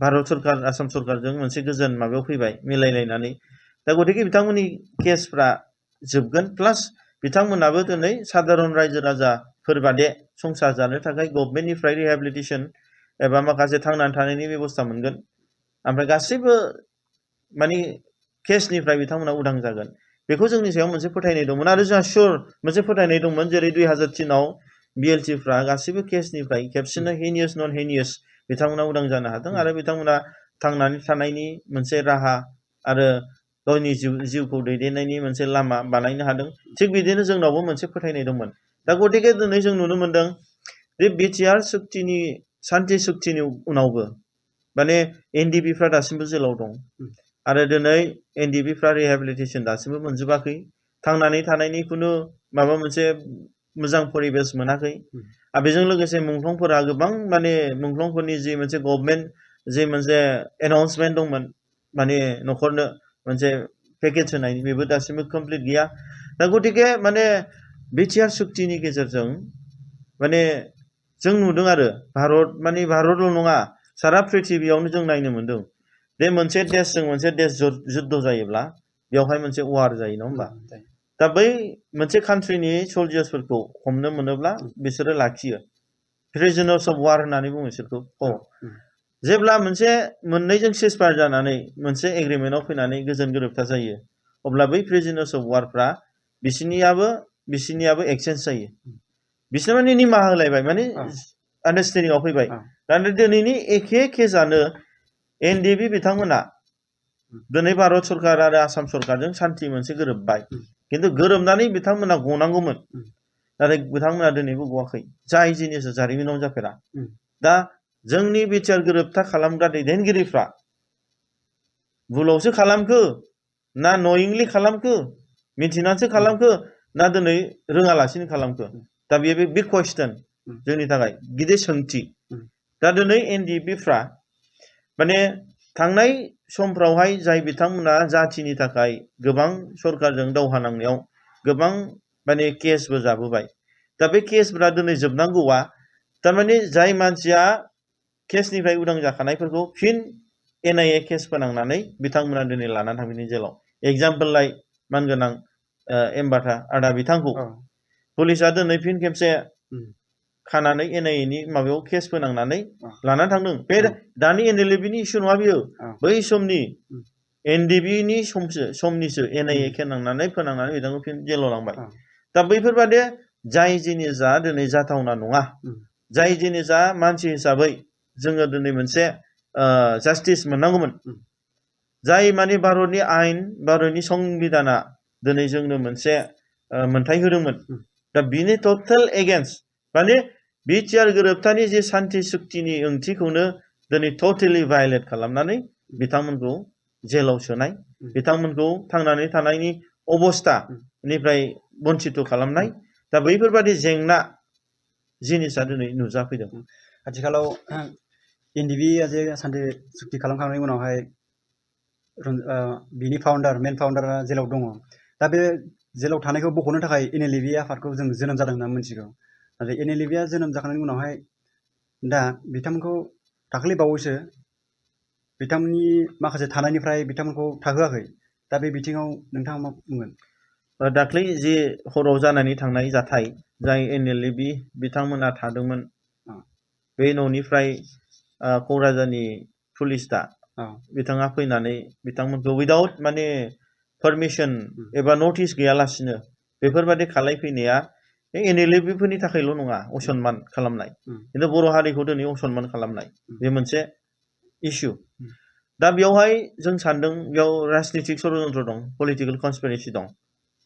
भारत सरकार आसाम सरकारजों मोनसे गोजोन माबायाव फैबाय मिलायलायनानै दा गतिके बिथांमोननि केसफ्रा जोबगोन प्लास बिथांमोनाबो दिनै साधारन रायजो राजाफोर बादि संसार जानो थाखाय गभर्नमेन्टनिफ्राय रिहेबिलिटेसन एबा माखासे थांनानै थानायनि बेबस्था मोनगोन ओमफ्राय गासैबो माने केसनिफ्राय बिथांमोना उदां जागोन बेखौ जोंनि सायाव मोनसे फोथायनाय दंमोन आरो जोंहा सियर मोनसे फोथायनाय दंमोन जेरै 2003आव BLTफ्रा गासैबो केसनिफ्राय खेबसेनो हेनियास नन हेनियास बिथांमोना उदां जानो हादों आरो बिथांमोना थांनानै थानायनि मोनसे राहा आरो गावनि जिउखौ दैदेननायनि मोनसे लामा बानायनो हादों थिग बिदिनो जोंनावबो मोनसे फोथायनाय दंमोन दा गतिके दिनै जों नुनो मोनदों बे BTR सुक्तिनि सान्थि सुक्तिनि उनावबो माने NDBफ्रा दासिमबो जेलाव दं आरो दिनै NDBफ्रा रिहेबिलिटेसन दासिमबो मोनजोबाखै थांनानै थानायनि खुनु माबा मोनसे मोजां परिबेस मोनाखै आरो बेजों लोगोसे मुंख्लंफोरा गोबां माने मुंख्लंफोरनि जि मोनसे गभर्नमेन्ट जि मोनसे एनाउन्समेन्ट दंमोन माने न'खरनो मोनसे पेकेज होनायनि बेबो दासिमबो कमप्लिट गैया दा गतिके माने BTR सुक्तिनि गेजेरजों माने जों नुदों आरो भारतल' नङा सारा पृथिबियावनो जों नायनो मोनदों बे मोनसे देशजों मोनसे देश जुद्ध जायोब्ला बेवहाय मोनसे वार जायो नङा होमबा दा बै मोनसे कान्ट्रिनि सल्जार्सफोरखौ हमनो मोनोब्ला बिसोरो लाखियो प्रिजनार्स अफ वार होननानै बुङो बिसोरखौ जेब्ला मोनसे मोननैजों सिजफायार जानानै मोनसे एग्रिमेन्टआव फैनानै गोजोन गोरोबथा जायो अब्ला बै प्रिजनार्स अफ वारफ्रा बिसिनियाबो एक्सचेन्ज जायो बिसोर माने निमाहा होलायबाय माने आन्डारस्टेन्डिंआव फैबाय दा दिनैनि एखे केसआनो NDB बिथांमोना दिनै भारत सरकार आरो आसाम सरकारजों सान्थि मोनसे गोरोबबाय खिन्थु गोरोबनानै बिथांमोना गनांगौमोन नाथाय बिथांमोना दिनैबो गवाखै जाय जिनिसा जारिमिनाव जाफेरा दा जोंनि BTR गोरोबथा खालामग्रा दैदेनगिरिफ्रा भुलावसो खालामखो ना नयिंलि खालामखो मिथिनानैसो खालामखो ना दिनै रोङालासिनो खालामखो दा बेयो बिग कुवेश्चन जोंनि थाखाय गिदिर सोंथि दा दिनै NDBफ्रा माने थांनाय समफ्रावहाय जाय बिथांमोना जाथिनि थाखाय गोबां सरकारजों दावहा नांनायाव गोबां माने केसबो जाबोबाय दा बे केसफोरा दिनै जोबनांगौआ थारमाने जाय मानसिया केसनिफ्राय उदां जाखानायफोरखौ फिन NIA केस फोनांनानै बिथांमोना दिनै लानानै थांफिनो जेलाव एग्जाम्पल लाइ मानगोनां एम्बाथा आदा बिथांखौ पुलिसा दिनै फिन खेबसे खानानै NIA नि माबायाव केस फोनांनानै लानानै थांदों बे दानि NLB नि इस्यु नङा बियो बै समनि NDB नि समनिसो NIA खेनांनानै फोनांनानै बिथांखौ फिन जेलाव लांबाय दा बैफोरबादि जाय जिनिसा दिनै जाथावना नङा जाय जिनिसा मानसि हिसाबै जोङो दिनै मोनसे जास्टिस मोननांगौमोन जाय माने भारतनि आयेन भारतनि संबिधाना दिनै जोंनो मोनसे मोनथाय होदोंमोन दा बिनि टटेल एगेन्स्ट माने बिटिआर गोरोबथानि जे सान्थि सुक्तिनि ओंथिखौनो दिनै टटेलि भायलेट खालामनानै बिथांमोनखौ जेलाव सोनाय बिथांमोनखौ थांनानै थानायनि अबस्थानिफ्राय बन्सित खालामनाय दा बैफोरबादि जेंना जिनिसा दिनै नुजाफैदों
आथिखालाव NDB जे सान्थि सुक्ति खालामखांनायनि उनावहाय बिनि मेन फाउन्डारा जेलाव दङ दा बे जेलाव थानायखौ बख'नो थाखाय NLB आफादखौ जों जोनोम जादों होनना मिथिगौ नाथाय NLB आ जोनोम जाखांनायनि उनावहाय दा बिथांमोनखौ दाखालि बावैसो बिथांमोननि माखासे थानायनिफ्राय बिथांमोनखौ थाहोआखै दा बे बिथिङाव नोंथाङा मा बुंगोन
दाख्लै जे हराव जानानै थांनाय जाथाय जाय NLB बिथांमोना थादोंमोन बे न'निफ्राय क'क्राझारनि पुलिस दा बिथाङा फैनानै बिथांमोनखौ उइदाउट माने पारमिसन एबा नटिस गैयालासिनो बेफोरबादि खालायफैनाया NLB फोरनि थाखायल' नङा असनमान खालामनाय खिन्थु बर' हारिखौ दिनै असनमान खालामनाय बे मोनसे इस्यु दा बेवहाय जों सानदों बेयाव राजनितिक षड्यन्त्र दं पलिटिकेल कनस्पिरेसि दं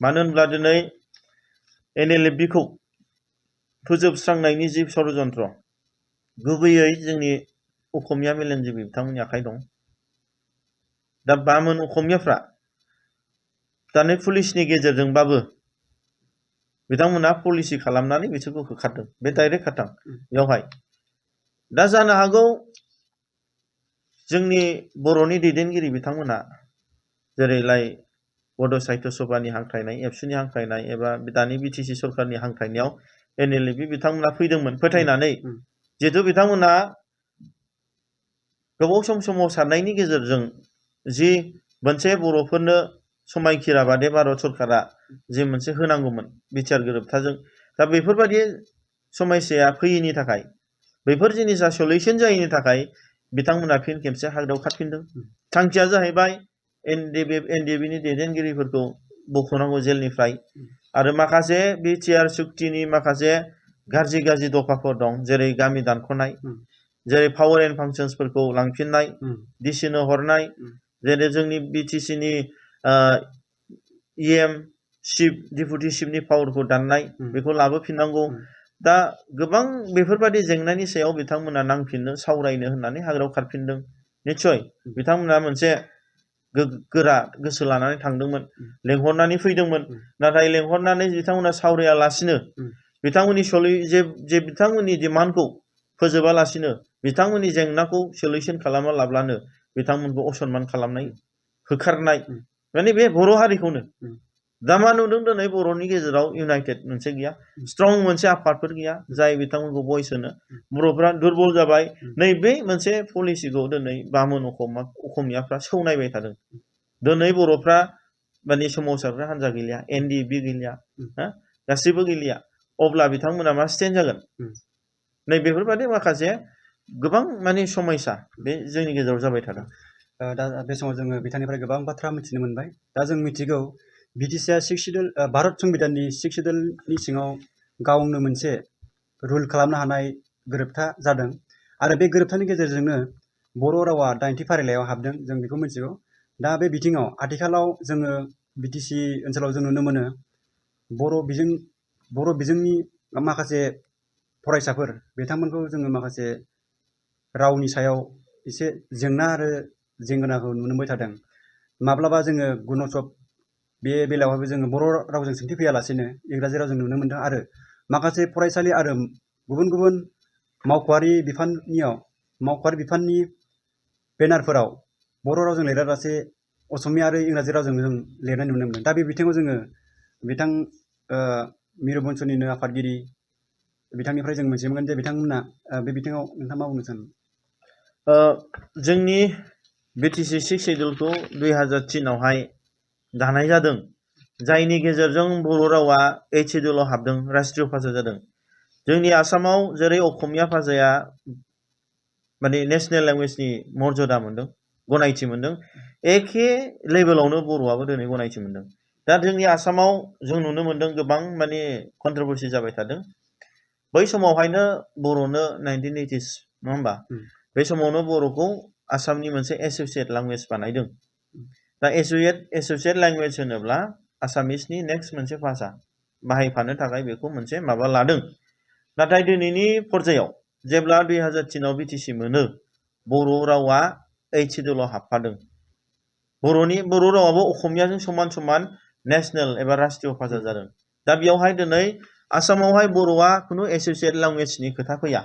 मानो होनब्ला दिनै NLB खौ फोजोबस्रांनायनि जि षड्यन्त्र गुबैयै जोंनि असमिया मेलेमजिबि बिथांमोननि आखाइ दं दा बामोन असमियाफ्रा दानि पुलिसनि गेजेरजोंबाबो बिथांमोना पलिसि खालामनानै बिसोरखौ होखारदों बे डाइरेक्ट खाथां बेवहाय दा जानो हागौ जोंनि बर'नि दैदेनगिरि बिथांमोना जेरैलाय बड' साहित्य सभानि हांख्रायनाय एबसुनि हांख्रायनाय एबा दानि BTC सरकारनि हांख्रायनायाव NLB बिथांमोना फैदोंमोन फोथायनानै जिहेतु बिथांमोना गोबाव सम सोमावसारनायनि गेजेरजों जि मोनसे बर'फोरनो समायखिरा बादि भारत सरकारा जे मोनसे होनांगौमोन बिटिआर गोरोबथाजों दा बेफोरबायदि समस्याया फैयैनि थाखाय बेफोर जिनिसा सलिउसन जायैनि थाखाय बिथांमोना फिन खेबसे हाग्रायाव खारफिनदों थांखिया जाहैबाय NDB नि दैदेनगिरिफोरखौ बख'नांगौ जेलनिफ्राय आरो माखासे बिटिआर सुक्तिनि माखासे गाज्रि दफाफोर दं जेरै गामि दानख'नाय जेरै पावार एन्ड फांसन्सफोरखौ लांफिननाय डिसिनो हरनाय जेरै जोंनि BTC नि EM चिफ डिपुटि चिफनि पावारखौ दाननाय बेखौ लाबोफिननांगौ दा गोबां बेफोरबादि जेंनानि सायाव बिथांमोना नांफिननो सावरायनो होननानै हाग्रायाव खारफिनदों निस्सय बिथांमोना मोनसे गोरा गोसो लानानै थांदोंमोन लेंहरनानै फैदोंमोन नाथाय लेंहरनानै बिथांमोना सावरायालासिनो बिथांमोननि डिमान्डखौ फोजोबालासिनो बिथांमोननि जेंनाखौ सलिउसन खालामा लाब्लानो बिथांमोनखौ असनमान खालामनाय होखारनाय माने बे बर' हारिखौनो दा मा नुदों दिनै बर'नि गेजेराव इउनाइटेड मोनसे गैया स्ट्रं मोनसे आफादफोर गैया जाय बिथांमोनखौ भइस होनो बर'फ्रा दुरबल जाबाय नैबे मोनसे पलिसिखौ दिनै बामोन असमियाफ्रा सौनायबाय थादों दिनै बर'फ्रा माने सोमावसारग्रा हान्जा गैलिया NDB गैलिया गासिबो गैलिया अब्ला बिथांमोना मा स्टेन्ड जागोन नै बेफोरबादि माखासे गोबां माने समस्या बे जोंनि गेजेराव जाबाय थादों
दा बे समाव जोङो बिथांनिफ्राय गोबां बाथ्रा मिथिनो मोनबाय दा जों मिथिगौ BTC सिक्स शिड्युल भारत संबिधाननि 6 शिड्युलनि सिङाव गावनो मोनसे रुल खालामनो हानाय गोरोबथा जादों आरो बे गोरोबथानि गेजेरजोंनो बर' रावा 8थि फारिलाइयाव हाबदों जों बेखौ मिथिगौ दा बे बिथिङाव आथिखालाव जोङो BTC ओनसोलाव जों नुनो मोनो बर' बिजोंनि माखासे फरायसाफोर बिथांमोनखौ जोङो माखासे रावनि सायाव एसे जेंना आरो जेंगोनाखौ नुनो मोनबाय थादों माब्लाबा जोङो गुणसब बे बेलायावहायबो जोङो बर' रावजों सोंथि फैयालासेनो इंराजि रावजों नुनो मोनदों आरो माखासे फरायसालि आरो गुबुन मावख'आरि बिफाननि बेनारफोराव बर' रावजों लिरालासे असमिया आरो इंराजि रावजों जों लिरनाय नुनो मोनदों दा बे बिथिङाव जोङो बिथां मिरु बनसुनिनो आफादगिरि बिथांनिफ्राय जों मिथिनो मोनगोन जे बिथांमोना बे बिथिङाव नोंथाङा मा बुंनो सानो
जोंनि BTC 6 शिड्युलखौ 2003आवहाय दानाय जादों जायनि गेजेरजों बर' रावा 8 शिड्युलाव हाबदों राष्ट्रीय भाषा जादों जोंनि आसामाव जेरै असमिया भाषाया माने नेशनेल लेंगुवेजनि मर्यादा मोनदों गनायथि मोनदों एखे लेभेलावनो बर'आबो दिनै गनायथि मोनदों दा जोंनि आसामाव जों नुनो मोनदों गोबां माने कन्ट्रोभार्सि जाबाय थादों बै समावहायनो बर'नो 1980s नङा होमबा बे समावनो बर'खौ आसामनि मोनसे एसोसिएट लेंगुवेज बानायदों दा एसोसिएट लेंगुवेज होनोब्ला आसामिसनि नेक्स्ट मोनसे भाषा बाहायफानो थाखाय बेखौ मोनसे माबा लादों नाथाय दिनैनि पर्यायाव जेब्ला 2003 आव बिटिसि मोनो बर' रावा 8 शेड्यूलाव हाबफादों बर' रावाबो असमियाजों समान समान नेशनेल एबा राष्ट्रीय भाषा जादों दा बेयावहाय दिनै आसामावहाय बर'आ खुनु एसोसिएट लेंगुवेजनि खोथा फैया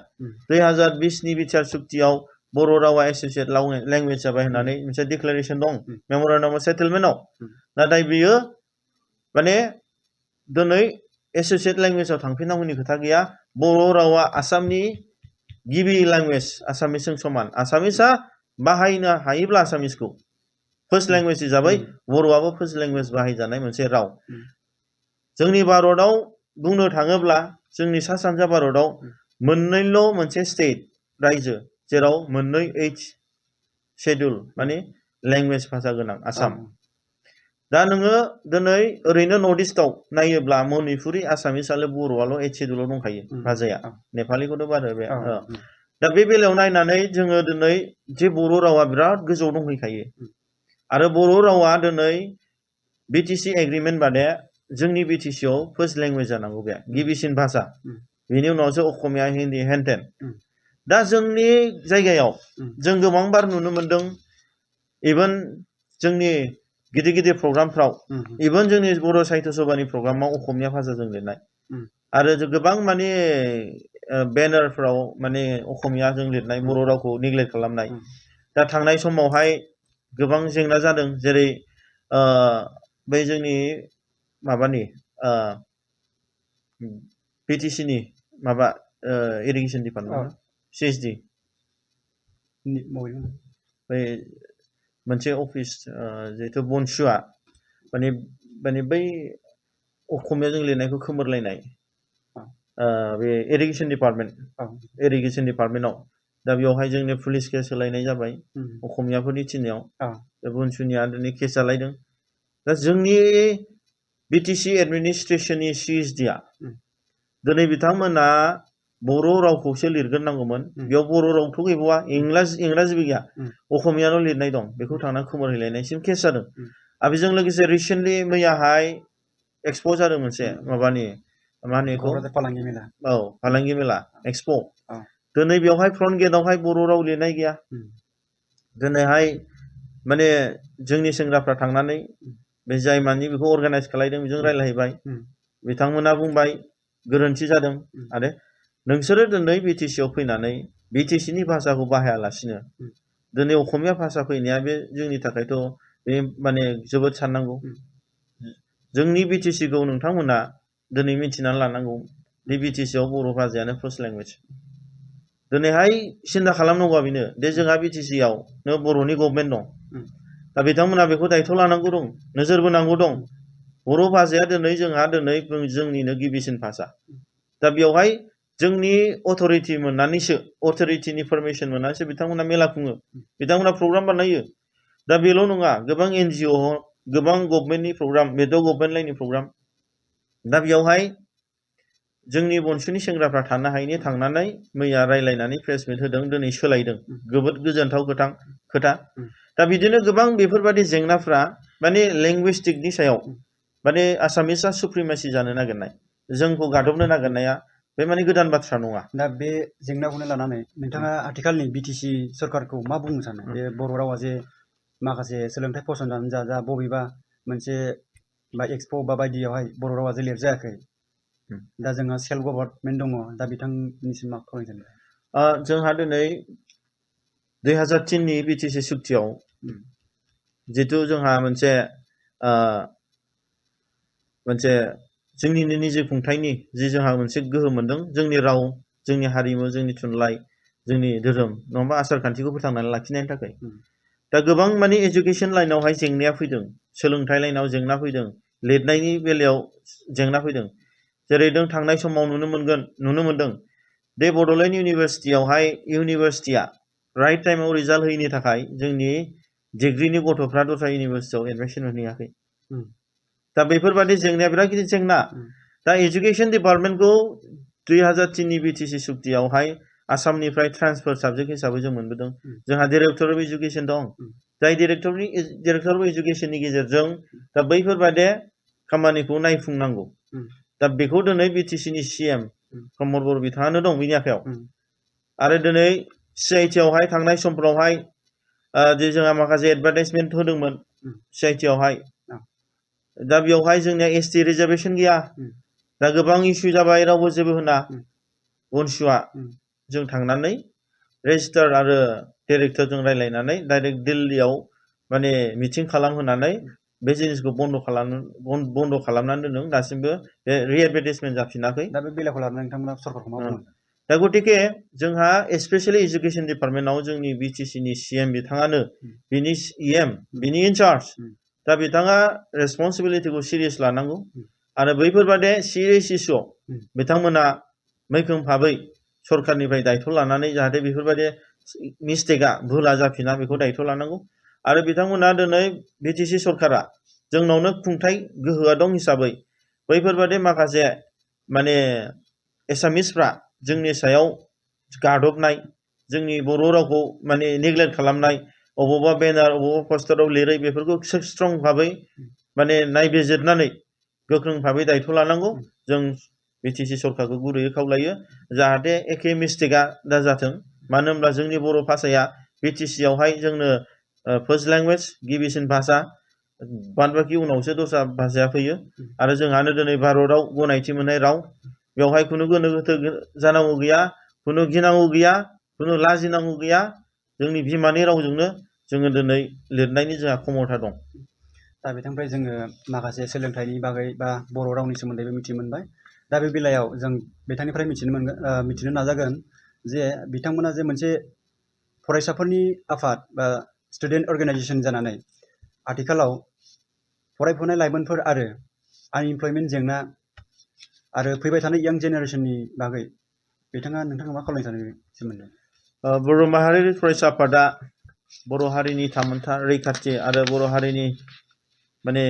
2020 नि बिटिआर सुक्तियाव बर' रावा एसोसिएट लेंगुवेज जाबाय होननानै मोनसे डिक्लेरेशन दं मेमोरेन्डाम अफ सेटेलमेन्टआव नाथाय बियो माने दिनै एसोसिएट लेंगुवेजाव थांफिननांगौनि खोथा गैया बर' रावा आसामनि गिबि लेंगुवेज आसामिसजों समान आसामिसआ बाहायनो हायोब्ला आसामिसखौ फार्स्ट लेंगुवेज हिसाबै बर'आबो फार्स्ट लेंगुवेज बाहायजानाय मोनसे राव जोंनि भारतआव बुंनो थाङोब्ला जोंनि सा सानजा भारतआव मोननैल' मोनसे स्टेट रायजो जेराव मोननै 8 शेड्यूल माने लेंगुवेज भाषा गोनां आसाम दा नोङो दिनै ओरैनो नर्थ इस्टआव नायोब्ला मणिपुरि आसामिस आरो बर'आल' 8 शेड्यूलाव दंखायो भाषाया नेपालिखौथ' बाद हो बे दा बे बेलायाव नायनानै जोङो दिनै जे बर' रावा बिराद गोजौआव दंहैखायो आरो बर' रावा दिनै बिटिसि एग्रिमेन्ट बादे जोंनि बिटिसिआव फार्स्ट लेंगुवेज जानांगौ बे गिबिसिन भाषा बेनि उनावसो असमिया हिन्दी हेनटेन दा जोंनि जायगायाव जों गोबांबार नुनो मोनदों इभेन जोंनि गिदिर गिदिर प्रग्रामफ्राव इभेन जोंनि बर' साहित्य सभानि प्रग्रामाव असमिया भाषाजों लिरनाय आरो गोबां माने बेनारफ्राव माने असमियाजों लिरनाय बर' रावखौ नेग्लेक्ट खालामनाय दा थांनाय समावहाय गोबां जेंना जादों जेरै बै जोंनि माबानि बिटिसिनि माबा इरिगेसन डिपार्टमेन्ट CSD बै मोनसे अफिस जिहेतु BoNSUआ माने बै असमियाजों लिरनायखौ खोमोरलायनाय बे इरिगेसन डिपार्टमेन्टआव दा बेवहाय जोंनि पुलिस केस होलायनाय जाबाय असमियाफोरनि थिननायाव BoNSUनिया दिनै केस जालायदों दा जोंनि बिटिसि एडमिनिस्ट्रेसननि CSDआ दिनै बिथांमोना बर' रावखौसो लिरग्रोनांगौमोन बेयाव बर' रावथ' गैबावा इंराजिबो गैया असमियाल' लिरनाय दं बेखौ थांना खोमोरहैलायनायसिम केस जादों आरो बेजों लोगोसे रिसेन्टलि मैयाहाय एक्सप' जादों मोनसे माबानि मा होनो बेखौ फालांगि मेला एक्सप' दिनै बेवहाय फ्रन्ट गेटआवहाय बर' राव लिरनाय गैया दिनैहाय माने जोंनि सेंग्राफ्रा थांनानै बे जाय मानि बेखौ अर्गानाइज खालायदों बेजों रायलायहैबाय बिथांमोना बुंबाय गोरोन्थि जादों आरो नोंसोरो दिनै बिटिसिआव फैनानै बिटिसिनि भाषाखौ बाहायालासिनो दिनै असमिया भाषा फैनाया बे जोंनि थाखायथ' बे माने जोबोद साननांगौ जोंनि बिटिसिखौ नोंथांमोना दिनै मिथिनानै लानांगौ बे बिटिसिआव बर' भाषायानो फार्स्ट लेंगुवेज दिनैहाय सिन्था खालामनांगौआ बेनो दे जोंहा बिटिसिआवनो बर'नि गभर्नमेन्ट दं दा बिथांमोना बेखौ दायथ' लानांगौ दं नोजोर बोनांगौ दं बर' भाषाया दिनै जोंनिनो गिबिसिन भाषा दा बेवहाय जोंनि अथ'रिटिनि पारमिसन मोननानैसो बिथांमोना मेला खुङो बिथांमोना प्रग्राम बानायो दा बेल' नङा गोबां NGO गोबां गभर्नमेन्टनि प्रग्राम बेथ' गभर्नमेन्ट लाइननि प्रग्राम दा बेयावहाय जोंनि BoNSUनि सेंग्राफ्रा थानो हायैनि थांनानै मैया रायलायनानै प्रेस मिट होदों दिनै सोलायदों जोबोद गोजोनथाव खोथा दा बिदिनो गोबां बेफोरबायदि जेंनाफ्रा माने लेंगुइस्टिकनि सायाव माने आसामिसआ सुप्रिमेसि जानो नागिरनाय जोंखौ गादबनो नागिरनाया बे माने गोदान बाथ्रा नङा
दा बे जेंनाखौनो लानानै नोंथाङा आथिखालनि बिटिसि सरकारखौ मा बुंनो सानो बे बर' रावा जे माखासे सोलोंथाइ फसंथान जा बबेबा मोनसे बा एक्सप' बा बायदियावहाय बर' रावा जे लिरजायाखै दा जोंहा सेल्फ गभर्नमेन्ट दङ दा बिथांनिसिम मा खावलायनो सानो
जोंहा दिनै 2003 नि बिटिसि सुक्तियाव जितु जोंहा मोनसे जोंनिनो निजे खुंथायनि जि जोंहा मोनसे गोहो मोनदों जोंनि राव जोंनि हारिमु जोंनि थुनलाइ जोंनि धोरोम नङाबा आसार खान्थिखौ फोथांनानै लाखिनायनि थाखाय दा गोबां माने एजुकेसन लाइनावहाय जेंनाया फैदों सोलोंथाइ लाइनाव जेंना फैदों लिरनायनि बेलायाव जेंना फैदों जेरै जों थांनाय समाव नुनो मोनदों दे बड'लेण्ड इउनिभारसिटिया राइट टाइमाव रिजाल्ट होयैनि थाखाय जोंनि डिग्रीनि गथ'फ्रा दस्रा इउनिभारसिटियाव एडमिसन मोनहैयाखै। दा बेफोरबादि जेंनाया बिराद गिदिर जेंना। दा एजुकेशन डिपार्टमेन्टखौ 2003 नि बिटिसि सुक्तियावहाय आसामनिफ्राय ट्रान्सफार साबजेक्ट हिसाबै जों मोनबोदों। जोंहा डिरेक्टर अफ एजुकेशन दं, जाय डिरेक्टर अफ एजुकेशननि गेजेरजों दा बैफोरबादि खामानिखौ नायफुंनांगौ। दा बेखौ दिनै बिटिसिनि CM प्रमद बर' बिथाङानो दं बिनि आखायाव। आरो दिनै CIT आवहाय थांनाय समफ्रावहाय जे जोंहा माखासे एडभार्टाइजमेन्ट होदोंमोन CIT आवहाय, दा बेवहाय जोंनिया ST रिजार्भेसन गैया। दा गोबां इस्यु जाबाय, रावबो जेबो होना। BoNSUआ जों थांनानै रेजिस्टार आरो डिरेक्टरजों रायलायनानै डाइरेक्ट दिल्लीयाव माने मिटिं खालामहोनानै बे जिनिसखौ बन्द' खालामनानै दोनदों। दासिमबो बे रिएडभार्टाइजमेन्ट जाफिनाखै।
दा बे बेलाखौ लानानै नोंथांमोना सरकारखौ मा बुङो?
दा गतिके जोंहा स्पेशेलि एजुकेशन डिपार्टमेन्टआव जोंनि बिटिसिनि CM बिथाङानो बिनि EM बिनि इनचार्ज। दा बिथाङा रेसपन्सिबिलिटिखौ सिरियास लानांगौ आरो बैफोरबादि सिरियास इस्युआव बिथांमोना मैखोम भाबै सरकारनिफ्राय दायथ' लानानै जाहाथे बेफोरबादि मिस्टेकआ भुला जाफिना बेखौ दायथ' लानांगौ। आरो बिथांमोना दिनै बिटिसि सरकारा जोंनावनो खुंथाय गोहोआ दं हिसाबै बैफोरबादि माखासे माने एसामिसफ्रा जोंनि सायाव गादबनाय, जोंनि बर' रावखौ माने नेग्लेक्ट खालामनाय, अबावबा बेनार अबावबा पस्टाराव लिरै बेफोरखौ स्ट्रं भाबै माने नायबिजिरनानै गोख्रों भाबै दायथ' लानांगौ। जों बिटिसि सरकारखौ गुरैयै खावलायो जाहाथे एखे मिस्टेकआ दाजाथों। मानो होनब्ला जोंनि बर' भाषाया बिटिसि आवहाय जोंनो फार्स्ट लेंगुवेज, गिबिसिन भाषा, बाद बाखि उनावसो दस्रा भाषाया फैयो। आरो जोंहानो दिनै भारतआव गनायथि मोननाय राव। बेवहाय खुनु गोनो गोथो जानांगौ गैया, खुनु गिनांगौ गैया, खुनु लाजिनांगौ गैया। जोंनि बिमानि रावजोंनो जोङो दिनै लिरनायनि जोंहा क्षमता दं।
दा बिथांनिफ्राय जोङो माखासे सोलोंथाइनि बागै बा बर' रावनि सोमोन्दैबो मिथिनो मोनबाय। दा बे बेलायाव जों बिथांनिफ्राय मिथिनो नाजागोन जे बिथांमोना जे मोनसे फरायसाफोरनि आफाद बा स्टुडेन्ट अर्गेनाइजेसन जानानै आथिखालाव फरायफुनाय लाइमोनफोर आरो आनइमप्लयमेन्ट जेंना आरो फैबाय थानाय यां जेनेरेसननि बागै नोंथाङा मा खालामनो सानो सोमोन्दै?
बर' माहारियारि फरायसा आफादा बर' हारिनि थामोनथा रैखाथि आरो बर' हारिनि माने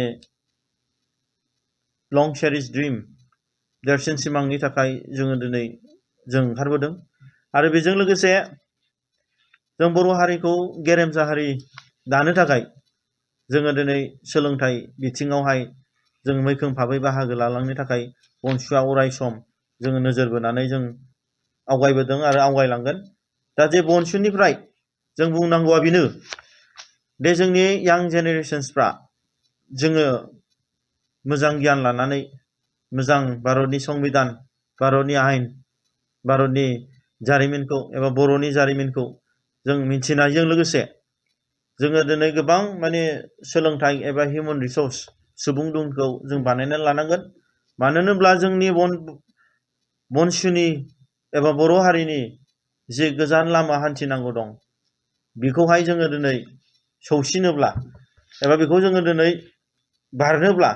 लं चेरिश ड्रिम देरसिन सिमांनि थाखाय जोङो दिनै जों ओंखारबोदों। आरो बेजों लोगोसे जों बर' हारिखौ गेरेमसा हारि दानो थाखाय जोङो दिनै सोलोंथाइ बिथिङावहाय जों मैखोम भाबै बाहागो लालांनो थाखाय BoNSUआ अराय सम जोङो नोजोर बोनानै जों आवगायबोदों आरो आवगायलांगोन। दा जे BoNSUनिफ्राय जों बुंनांगौआ बेनो दे जोंनि यां जेनेरेशन्सफ्रा जोङो मोजां गियान लानानै मोजां भारतनि संबिधान, भारतनि आयेन, भारतनि जारिमिनखौ एबा बर'नि जारिमिनखौ जों मिथिनायजों लोगोसे जोङो दिनै गोबां माने सोलोंथाइ एबा हिउमेन रिसोर्स सुबुं गुनखौ जों बानायनानै लानांगोन। मानो होनोब्ला जोंनि BoNSUनि एबा बर' हारिनि जे गोजान लामा हान्थिनांगौ दं बेखौहाय जोङो दिनै सौसिनोब्ला एबा बेखौ जोङो दिनै बारनोब्ला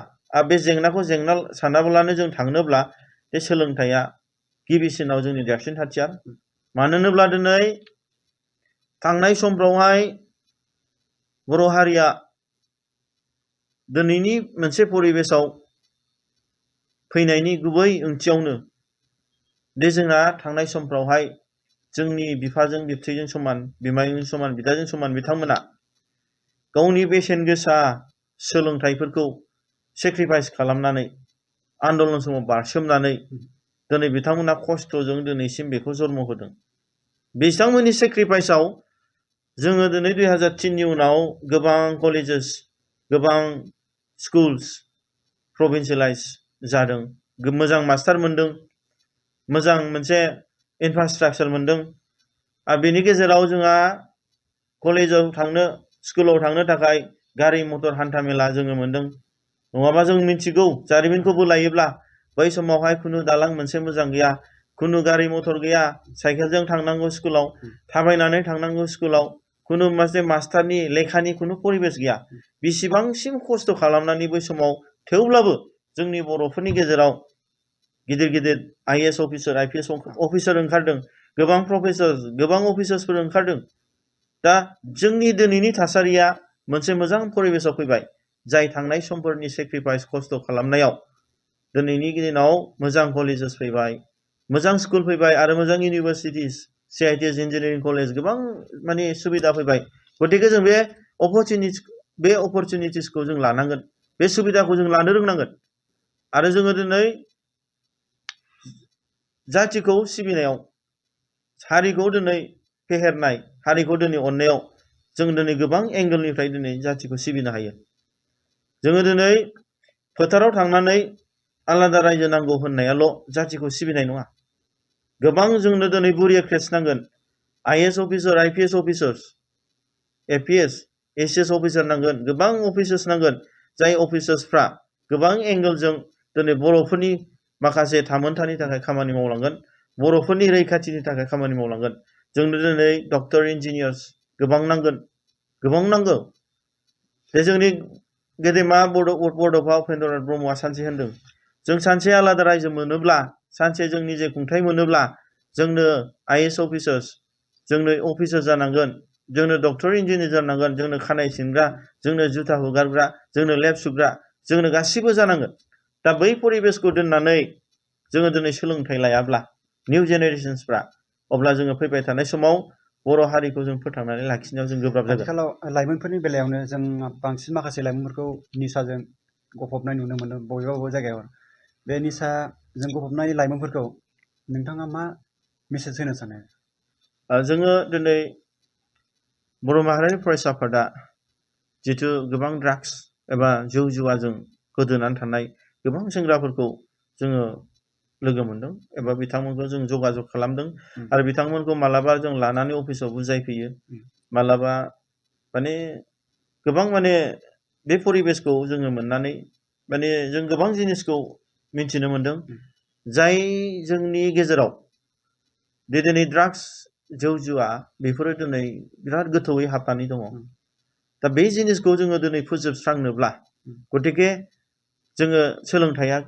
बे जेंनाखौ जेंना सानाब्लानो जों थांनोब्ला बे सोलोंथाइया गिबिसिनाव जोंनि देरसिन हाथियार। मानो होनोब्ला दिनै थांनाय समफ्रावहाय बर' हारिया दिनैनि मोनसे परिबेसाव फैनायनि गुबै ओंथियावनो दे जोंहा थांनाय समफ्रावहाय जोंनि बिफाजों बिबथैजों समान, बिमायंजों समान, बिदाजों समान बिथांमोना गावनि बेसेन गोसा सोलोंथाइफोरखौ सेक्रिफाइस खालामनानै आन्दलन समाव बारसोमनानै दिनै बिथांमोना खस्थ'जों दिनैसिम बेखौ जन्म होदों। बिथांमोननि सेक्रिफाइसआव जोङो दिनै 2003 नि उनाव गोबां कलेजेस, गोबां स्कुल्स प्रभिन्सियेलाइज जादों, मोजां मास्टार मोनदों, मोजां मोनसे इनफ्रास्ट्राक्चार मोनदों। आरो बेनि गेजेराव जोंहा कलेजाव थांनो, स्कुलाव थांनो थाखाय गारि मटर हान्था मेला जोङो मोनदों। नङाबा जों मिथिगौ जारिमिनखौ बोलायोब्ला बै समावहाय खुनु दालां मोनसे मोजां गैया, खुनु गारि मटर गैया, साइकेलजों थांनांगौ स्कुलाव, थाबायनानै थांनांगौ स्कुलाव, खुनु मोनसे मास्टारनि लेखानि खुनु परिबेस गैया। बेसेबांसिम खस्थ' खालामनानै बै समाव थेवब्लाबो जोंनि बर'फोरनि गेजेराव गिदिर गिदिर IAS अफिसार IPS अफिसार ओंखारदों, गोबां प्रफेसर गोबां अफिसार्सफोर ओंखारदों। दा जोंनि दिनैनि थासारिया मोनसे मोजां परिबेसाव फैबाय, जाय थांनाय समफोरनि सेक्रिफाइस खस्थ' खालामनायाव दिनैनि दिनाव मोजां कलेजेस फैबाय, मोजां स्कुल फैबाय आरो मोजां इउनिभारसिटिस, CITS इन्जिनियारिं कलेज गोबां माने सुबिदा फैबाय। गतिके जों बे अपरचुनिटिसखौ जों लानांगोन, बे सुबिदाखौ जों लानो रोंनांगोन। आरो जोङो दिनै जातिखौ सिबिनायाव, हारिखौ दिनै फेहेरनाय, हारिखौ दिनै अननायाव जों दिनै गोबां एंगेलनिफ्राय दिनै जातिखौ सिबिनो हायो। जोङो दिनै फोथाराव थांनानै आलादा रायजो नांगौ होननायाल' जातिखौ सिबिनाय नङा। गोबां जोंनो दिनै बुरियाक्रेट्स नांगोन, IAS officer IPS officers, APS ACS officer नांगोन, गोबां अफिसार्स नांगोन, जाय अफिसार्सफ्रा गोबां एंगेलजों दिनै बर'फोरनि माखासे थामोनथानि थाखाय खामानि मावलांगोन, बर'फोरनि रैखाथिनि थाखाय खामानि मावलांगोन। जोंनो दिनै डक्टर इन्जिनियार्स गोबां नांगोन, गोबां नांगौ। बे जोंनि गेदेमा बड'फा उपेन्द्रनाथ ब्रह्मआ सानसे होनदों, जों सानसे आलादा रायजो मोनोब्ला, सानसे जों निजे खुंथाइ मोनोब्ला जोंनो IAS अफिसार्स, जोंनो अफिसार जानांगोन, जोंनो डक्टर इन्जिनियार जानांगोन, जोंनो खानाय सिनग्रा, जोंनो जुथा हुगारग्रा, जोंनो लेब सुग्रा, जोंनो गासिबो जानांगोन। दा बै परिबेसखौ दोननानै जोङो दिनै सोलोंथाइ लायाब्ला निउ जेनेरेशन्सफ्रा, अब्ला जोङो फैबाय थानाय समाव बर' हारिखौ जों फोथांनानै लाखिनायाव जों गोब्राब जागोन।
आथिखालाव लाइमोनफोरनि बेलायावनो जों बांसिन माखासे लाइमोनफोरखौ निसाजों गफबनाय नुनो मोनो बबेबा बबेबा जायगायाव। बे निसाजों गफबनाय लाइमोनफोरखौ नोंथाङा मा मेसेज होनो सानो?
जोङो दिनै बर' माहारियारि फरायसा आफादा जिथु गोबां ड्राग्स एबा जौ जुवाजों गोदोनानै थानाय गोबां सेंग्राफोरखौ जोङो लोगो मोनदों एबा बिथांमोनखौ जों जगाजग खालामदों आरो बिथांमोनखौ मालाबा जों लानानै अफिसाव बुजायफैयो, मालाबा माने गोबां माने बे परिबेसखौ जोङो मोननानै माने जों गोबां जिनिसखौ मिन्थिनो मोनदों, जाय जोंनि गेजेराव दिनै ड्राग्स जौ जुवा बेफोरो दिनै बिराद गोथौयै हाबनानै दङ। दा बे जिनिसखौ जोङो दिनै फोजोबस्रांनोब्ला गतिके जोङो सोलोंथाइया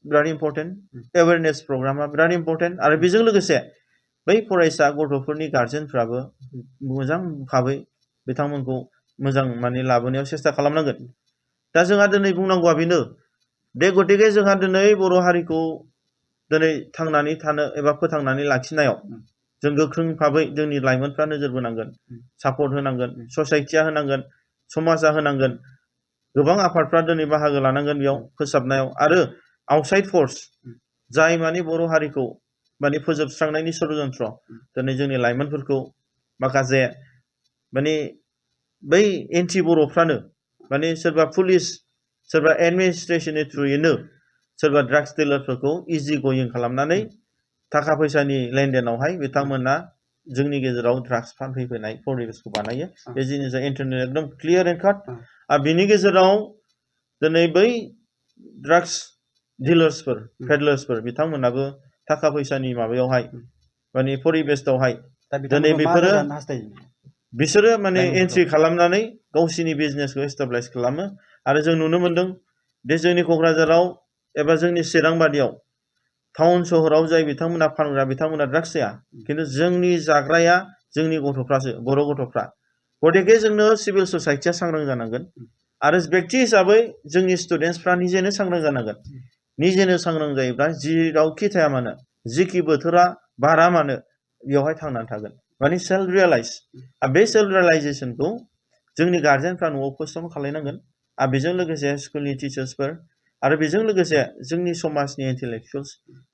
बिराद इम्पर्टेन्ट, एवेयारनेस प्रग्रामा बिराद इम्पर्टेन्ट आरो बेजों लोगोसे बै फरायसा गथ'फोरनि गार्जेनफ्राबो मोजां भाबै बिथांमोनखौ मोजां माने लाबोनायाव सेस्था खालामनांगोन। दा जोंहा दिनै बुंनांगौआ बेनो, बे गतिके जोंहा दिनै बर' हारिखौ दिनै थांनानै थानो एबा फोथांनानै लाखिनायाव जों गोख्रों भाबै जोंनि लाइमोनफ्रा नोजोर बोनांगोन, सापर्ट होनांगोन, ससाइटिया होनांगोन, समाजा होनांगोन, गोबां आफादफ्रा दिनै बाहागो लानांगोन बेयाव फोसाबनायाव। आरो आउटसाइड फोर्स जाय माने बर' हारिखौ माने फोजोबस्रांनायनि षड्यन्त्र, दिनै जोंनि लाइमोनफोरखौ माखासे माने बै एन्टि बर'फ्रानो माने सोरबा पुलिस, सोरबा एडमिनिस्ट्रेसननि थ्रुयैनो सोरबा ड्राग्स डिलारफोरखौ इजि गयिं खालामनानै थाखा फैसानि लेनदेनावहाय बिथांमोना जोंनि गेजेराव ड्राग्स फानफैनाय परिबेसखौ बानायो। बे जिनिसा इन्टारनेट एकदम क्लियार एन्ड काट। आरो बिनि गेजेराव दिनै बै ड्राग्स डिलार्सफोर, पेडलार्सफोर बिथांमोनाबो थाखा फैसानि माबायावहाय माने परिबेसआवहाय दिनै बेफोरो बिसोरो माने एन्ट्रि खालामनानै गावसिनि बिजनेसखौ एस्टाब्लिश खालामो। आरो जों नुनो मोनदों दे जोंनि क'क्राझाराव एबा जोंनि चिरां बादियाव टाउन सहराव जाय बिथांमोना फानग्रा बिथांमोना ड्राग्स जाया, खिन्थु जोंनि जाग्राया जोंनि गथ'फ्रासो, बर' गथ'फ्रा। गतिके जोंनो सिभिल ससाइटिया सांग्रां जानांगोन आरो व्यक्ति हिसाबै जोंनि स्टुडेन्टसफ्रा निजेनो सांग्रां जानांगोन। निजेनो सांग्रां जायोब्ला जेरावखि थाया मानो, जिखि बोथोरा बारा मानो बेवहाय थांनानै थागोन, माने सेल्फ रियेलाइज। बे सेल्फ रियेलाइजेसनखौ जोंनि गार्जेनफ्रा न'आव फोस्टाव खालायनांगोन आरो बेजों लोगोसे स्कुलनि टिचार्सफोर आरो बेजों लोगोसे जोंनि समाजनि इन्टेलेक्सुवेल्स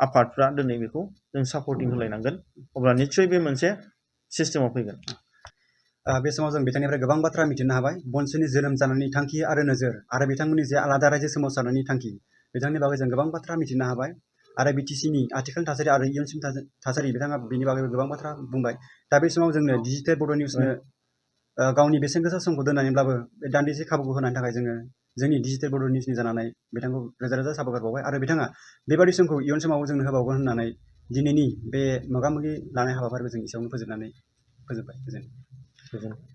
आफादफ्रा दिनै बेखौ जों सापर्टिं होलायनांगोन, अब्ला निस्सय बे मोनसे सिस्टेमाव फैगोन।
बे समाव जों बिथांनिफ्राय गोबां बाथ्रा मिथिनो हाबाय, बनसुनि जोनोम जानायनि थांखि आरो नोजोर आरो बिथांमोननि जे आलादा रायजो सोमावसारनायनि थांखि, बिथांनि बागै जों गोबां बाथ्रा मिथिनो हाबाय। आरो बिटिसिनि आथिखालनि थासारि आरो इयुनसिम थासारि बिथाङा बिनि बागैबो गोबां बाथ्रा बुंबाय। दा बे समाव जोंनो डिजिटेल बड' निउसनो गावनि बेसेन गोसा समखौ दोननानैब्लाबो बे दान्दिसे खाबुखौ होनायनि थाखाय जोङो जोंनि डिजिटेल बड' निउसनि जानानै बिथांखौ रोजा रोजा साबायखर बावबाय। आरो बिथाङा बेबादि समखौ इयुन समाव जोंनो होबावगोन होननानै दिनैनि बे मोगा मोगि लानाय हाबाफारिखौ जों एसेयावनो फोजोबबाय। गोजोन्थों।